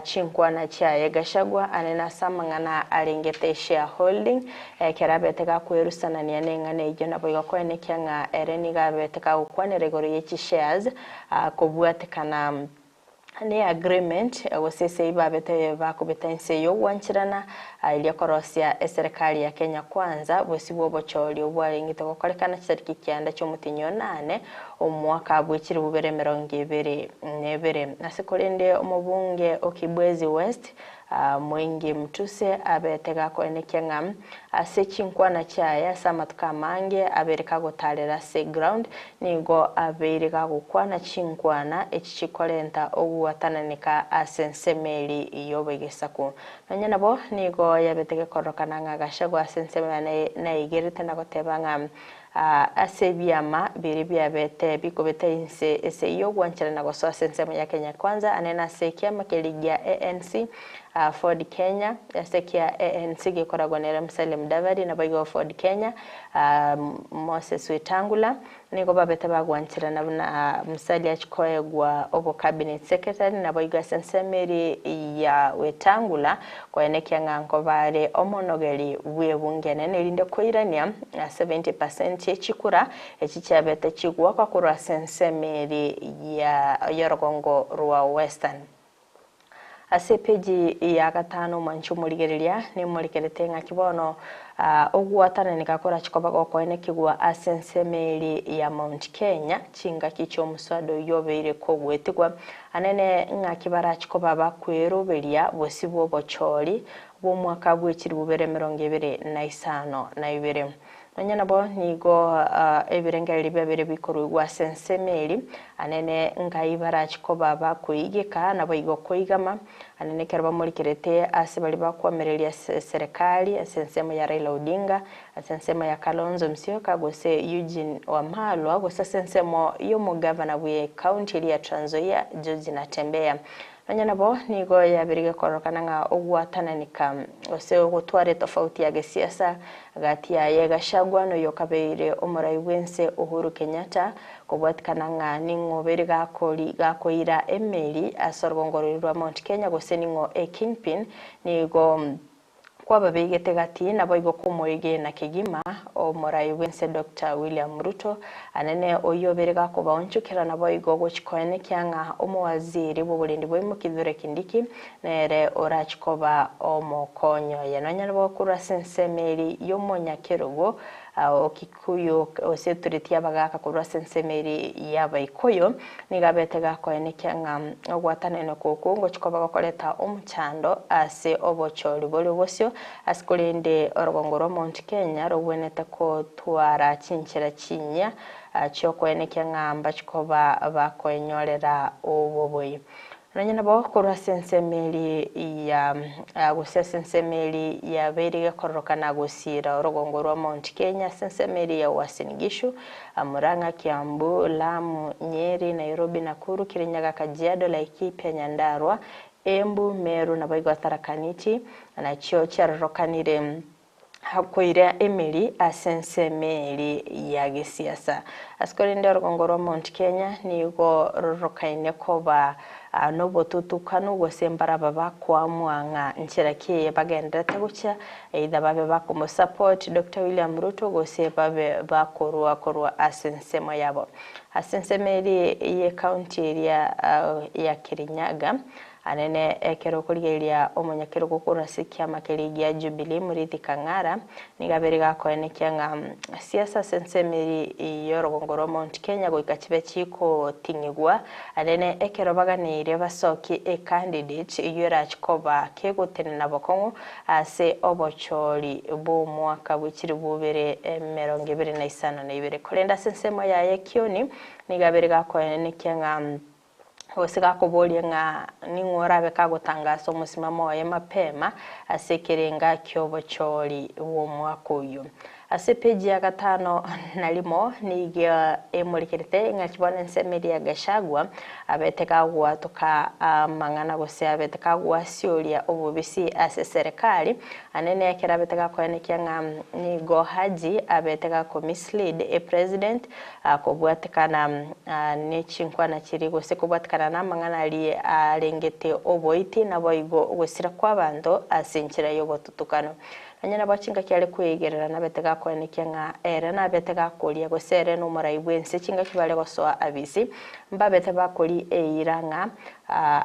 chinkwana chiaye Gachagua anene ase amang'ana arengete shareholding ekero abete gakwerusanania neng'ana eyio naboigo koenekia ng'a ere nigo abete gagokwanera igoro ye chishares Kobwatekana ne agreement gose ase babete bakobeta inse y'ogwancherana eria korosia eserekari ya Kenya Kwanza bosio bw'obochori obwarengete gokorekana chitariki kianda chi'omotienyi onane omwaka bwe chilifu bibere emerongo ebere na ebere. Ase korende omobunge o Kibwezi West Mwingi Mtuse abete gakoenekia ng'a ase chinkwana chiaye ase amatuko amange abeire kagotarera ase ground nigo abeire gagokwana chinkwana echi chikorenta ogwatananeka ase ensemo eri y'oboigesaku. Nonya nabo nigo yabete gekororokana ng'a Gachagua ase ensemo yane naigerete na goteba ng'a Ase ebiama biria biabete bikobete inse ase y'ogwancherana gosoa ase ensemo ya Kenya Kwanza ane nase ekiama keria gia ANC, Ford Kenya, ase ekia ANC gekoragwa nere Musalia Mudavadi naboigo Ford Kenya, Moses Wetangula, nigo babete bagwancherana buna Musalia achie koegwa obo cabinet secretary naboigo ase ensemo eria ya Wetangula Koenekia ng'a nkobare omonogeri bw'ebunge enene erinde koirania 70 percent ye chikura echi chiabete chigwakwa korwa ase ensemo eri ya y'orogongo rwa Western. Ase epeji ya gatano omwanchi omorigereria nemorikerete ng'aki bono ogwatananeka korache koba gokoenekigwa ase ensemo eri ya Mount Kenya chingaki chi'omoswada oyio obeire kogwetigwa Anene ng'aki barache koba bakweroberia bosio bw'obochori bw'omwaka bwe chilifu bibere emerongo ebere na isano na ibere. Nonya nabo nigo ebirengererio biabere bikoruigwa ase ensemo eri, anene ngai barachi koba bakoigeka naboigo koigama, anene ekero bamorikerete ase baria bakoamereria ase eserekari ase ensemo ya Raila Odinga, ase ensemo ya Kalonzo Musyoka gose Eugene Wamalwa gose ase ensemo y'omogavana bwe county eria ya Trans Nzoia George Natembeya. Nonya nabo, nigo yabeire gekororokana ng'a ogwatananika gose ogotwara etofauti ya gesiasa gati yaye Gachagua na oyokabeire omorai bw'ense Uhuru Kenyatta kobwatikana ng'a ning'o obeire gakori gakoira emeri ase orogongo roria rwa Mount Kenya gose ning'o e kingpin nigo Kwababegete gati, naboigo komoegena kegima omorai bw'ense Doctor William Ruto, anene oyio obere gakobaonchokera naboigo gochi koenekia ng'a omowaziri bw'oborendi bwaimo Kithure Kindiki nere orachi koba omokonyi oye. Nonya nabo korwa ase ensemo eri y'omonyakerogo o Kikuyu gose etureti y'abagaka korwa ase ensemo eri y'Abaikuyu, nigo abete gakoenekia ng'a ogwataneneka okwo ngochia koba gokoreta omochando ase obochori boria obosio, ase korende orogongo rwa Mount Kenya rogwenerete kotwara chinchera chinyia chiokoenekia ng'a mbachia koba bakoenyorera obobui. Nonya nabo korwa ase ensemo eria ya gose ase ensemo eria yabeire gekororokana gosiira orogongo rwa Mount Kenya ase ensemo eria ya Uasin Gishu, Murang'a, Kiambu, Lamu, Nyeri, Nairobi, Nakuru, Kirinyaga, Kajiado, Laikipia, Nyandarua, Embu, Meru naboigo Tharaka Nithi nachio chiarorokanire Koira emeri ase ensemo eria ya gesiasa. Ase korende orogongo rwa Mount Kenya nigo rorokaine koba nobotutukanu gose mbaraba bakoamua ng'a nchera ki eye bagenderete gochia either babe bakomosupport Doctor William Ruto gose babe bakorua korwa ase ensemo yabo. Ase ensemo eria ye county eria ya Kirinyaga Anene ekero okorigereria omonyakerogo korwa ase ekiama keria gia Jubilee Muriithi Kang'ara nigo abeire gakoenekia ng'a siasa ase ensemo eria y'orogongo rwa Mount Kenya goika chibe chikoting'igwa anene ekero baganeirie basokie ecandidate eyio erache koba kegotenena bokong'u ase obochori bw'omwaka bwe chilifu ibere emerongo ebere na isano na ibere. Korende ase ensemo yaye Kioni nigo abeire gakoenekia ng'a Gose gakoboria ng'a ning'o orabe kagotangasa omosimamo oye mapema ase ekerenga ki'obochori bw'omwaka oyio. Ase epeji ya gatano na rimo nigo emorekerete ng'a bono ensemo eria ya Gachagua abete kagwatoka amang'ana gose abete kagwasioria obobisi ase eserekari anene ekero abete gakoenekia ng'a nigo Haji abete gako mislead epresident Kobwatekana ne chinkwana chiria gose kobwatekana namang'ana aria arengete oboiti, naboigo ogosira kw'abanto ase enchera y'obotutukano. Nonya nabo chingaki are kweigerera nabete gakoenekia ng'a ere nabete gakoria gose ere nomorai bw'ense chingaki bare gosoa abisi, mbabete bakoria eira ng'a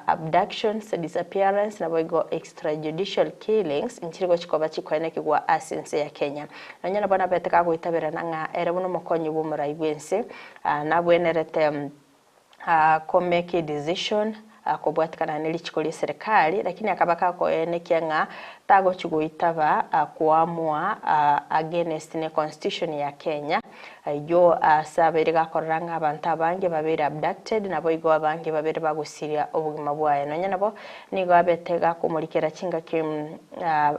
Abductions, disappearance naboigo extrajudicial killings nchiri gochi koba chikoenekigwa ase ense ya Kenya. Nonya nabo nabete kagoitaberana ng'a ere buna omokonyi bw'omorai bw'ense nabwenerete ko make a decision kobwatikana ne richiko rie serikali lakini akaba kakoenekia ng'a tagochi goitaba koamua against ne constitution ya Kenya. Ayio aase abeire gakorora ng'a abanto abange babeire abducted, naboigo abange babere bagosiria obogima bwaye. Nonya nabo, nigo abete gakomorikera chingaki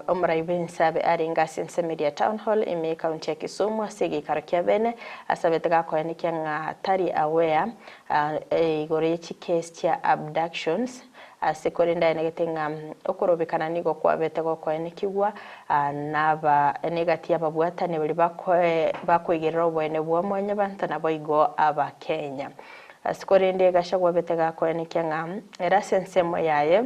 omorai bw'ense abe arenge ase ensemo eria ya Town Hall ime y'ecounty ya Kisumu ase egeikaro kia bene, ase abete gakoenekia ng'a tari aware igoro ye chicase chia abductions. Ase korende aenegete ng'a okorobekana nigo kwabete gokoenekigwa naba negati y'ababwatani baria bakoigerera oboene bwa mwanyabanto naboigo Abakenya. Ase korende Gachagua abete gakoenekia ng'a ere ase ensemo yaye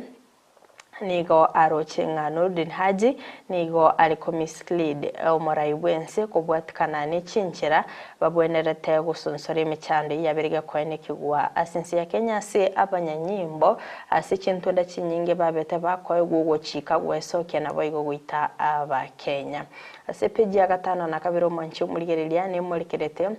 nigo aroche ng'a Noordin Haji nigo are ko mislead omorai bwense kobwatikana ne chinchera Babwenerete gosonsora emechando eyio yabeire gekoenekigwa ase ense ya Kenya ase abanyanyimbo ase chintunda chinyinge babete bakoegwa ogochika gwesokia naboigo goita Abakenya. Ase epeji ya gatano na kabere omwanchi omorigereria nemorekerete.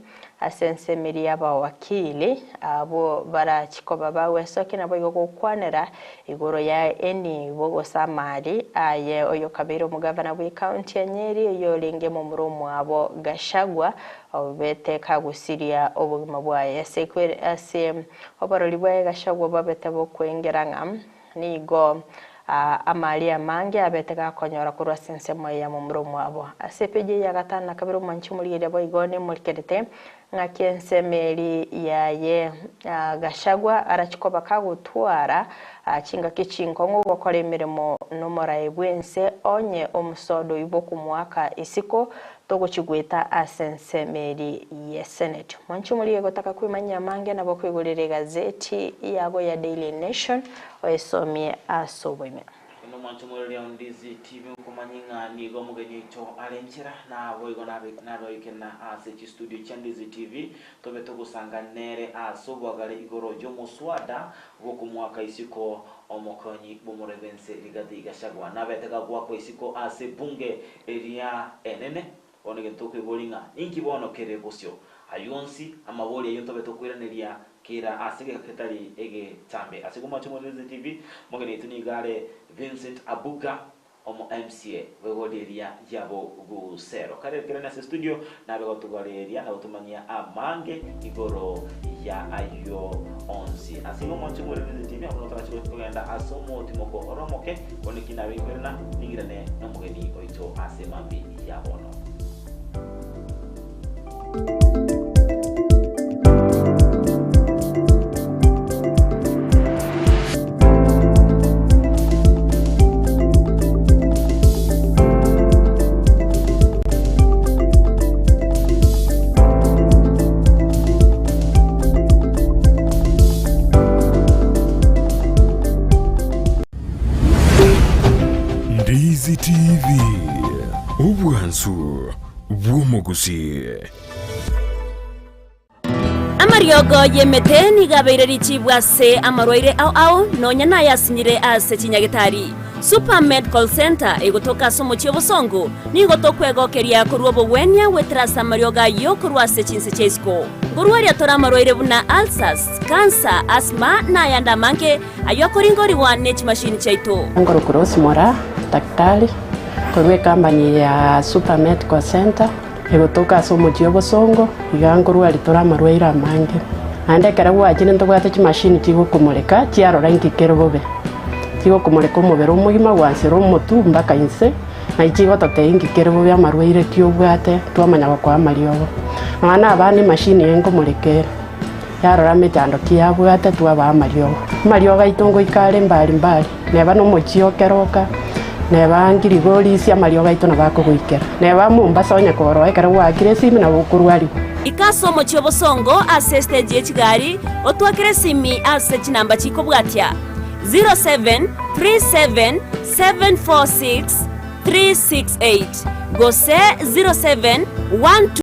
Ase ensemeri y'abawakili, abwo barachie koba bagwesokia naboigo gokwanera igoro ya enibo gose amari aye oyokabeire omogavana bw'ecounty ya Nyeri oyorenge momura omwabo Gachagua obete kagusiria obogima bwaye ase ase oborori bwaye Gachagua bwabete bokwengera ng'a Nigo amari amange abete gakonyora korwa ase ensemo eye ya momura omwabo. Ase epeji eye ya gatano na kabere omwanchi omorigereria boigo nemorikerete ng'aki ensemo eri yaye Gachagua arachi koba kagotwara chingaki chinkong'u gokora emeremo nomorae bw'ense onye omosodo oyio bw'okomoaka isiko Togochigweta ase ensemo eri ye Senate. Mwanche omorigie gotaka kwemanyia amange nabo okoigorera egazeti yago ya Daily Nation oesomie ase oboime. Onde omwanche omoreri o Ndizi TV nkomanye ng'a nigo omogeni oito are nchera, naboigo nabe oikena ase chistudio chia Ndizi TV tobe togosanga nere ase obwagare igoro y'omoswada bw'okomoaka isiko omokonyi bw'omoroi bw'ense Rigathi Gachagua. Nabete gagoakwa isiko ase ebunge Eria enene, bono egento tokweboria ng'a, Ninki bono kere bosio? Ayio onsi, amabori ayio ntobe tokoiraneria kera ase egeka getari egetambe. Ase komoacha Omorerezi TV, omogeni oito nigo are Vincent Abuga, omo MCA bw'egori eria ya Bogusero. Kare ekerene ase studio nabe gotugareria na gotumanyia amange igoro ya ayio onsi. Ase igo omoanche Omorerezi TV, abwo notarache kogenda ase omotimoko ore omoke, Bono eki nabeikwerena, ning'irane nomogeni oito ase mambia ya bono. Ndizi TV, obwansu bw'omogusii. Amariogo y'emete nigo abeire richibu ase amarwaire ao ao, nonya nayasinyire ase chinyagetari. Super Medical Centre egotoka ase omochie o Bosongo nigo tokwegokeria korwa obogwenia goetera ase amariogo ayio korwa ase chinse chia isiko. Nkorwaria tore amarwaire buna ulcers, cancer, asthma na ayande amange ayio akoringorigwa ne chimashini chiaito. Nkorokwa Rose Moraa, daktari korwa ecompany ya Super Medical Centre egotoka ase omochie o Bosongo, iga nkorwaria tore amarwaire amange. Naende ekero gwachire ntobwate chimashini chigokomoreka chiarora inki kere bobe. Chigokomoreka omobere omogima gwansera omotwe mpaka inse, naye chigototebia inki kere bobe amarwaire ki obwate twamanya gokoa amariogo. Nonya na abana emashini eye nkomoreka ere. Yarora emechando ki yabwate twabaa amariogo. Amariogo aito ngoika are mbari mbari, neba nomochie o keroka, neba ngirigorisia amariogo aito nabo akogoikera. Neba Mombasa onye koroa ekero gwaakire esimi nabo okorwarigwa. Ika ase omochie o Bosongo ase estage ye chigari, otwakere esimi ase chinamba chikobwatia, 0737 746 368 gose 0712.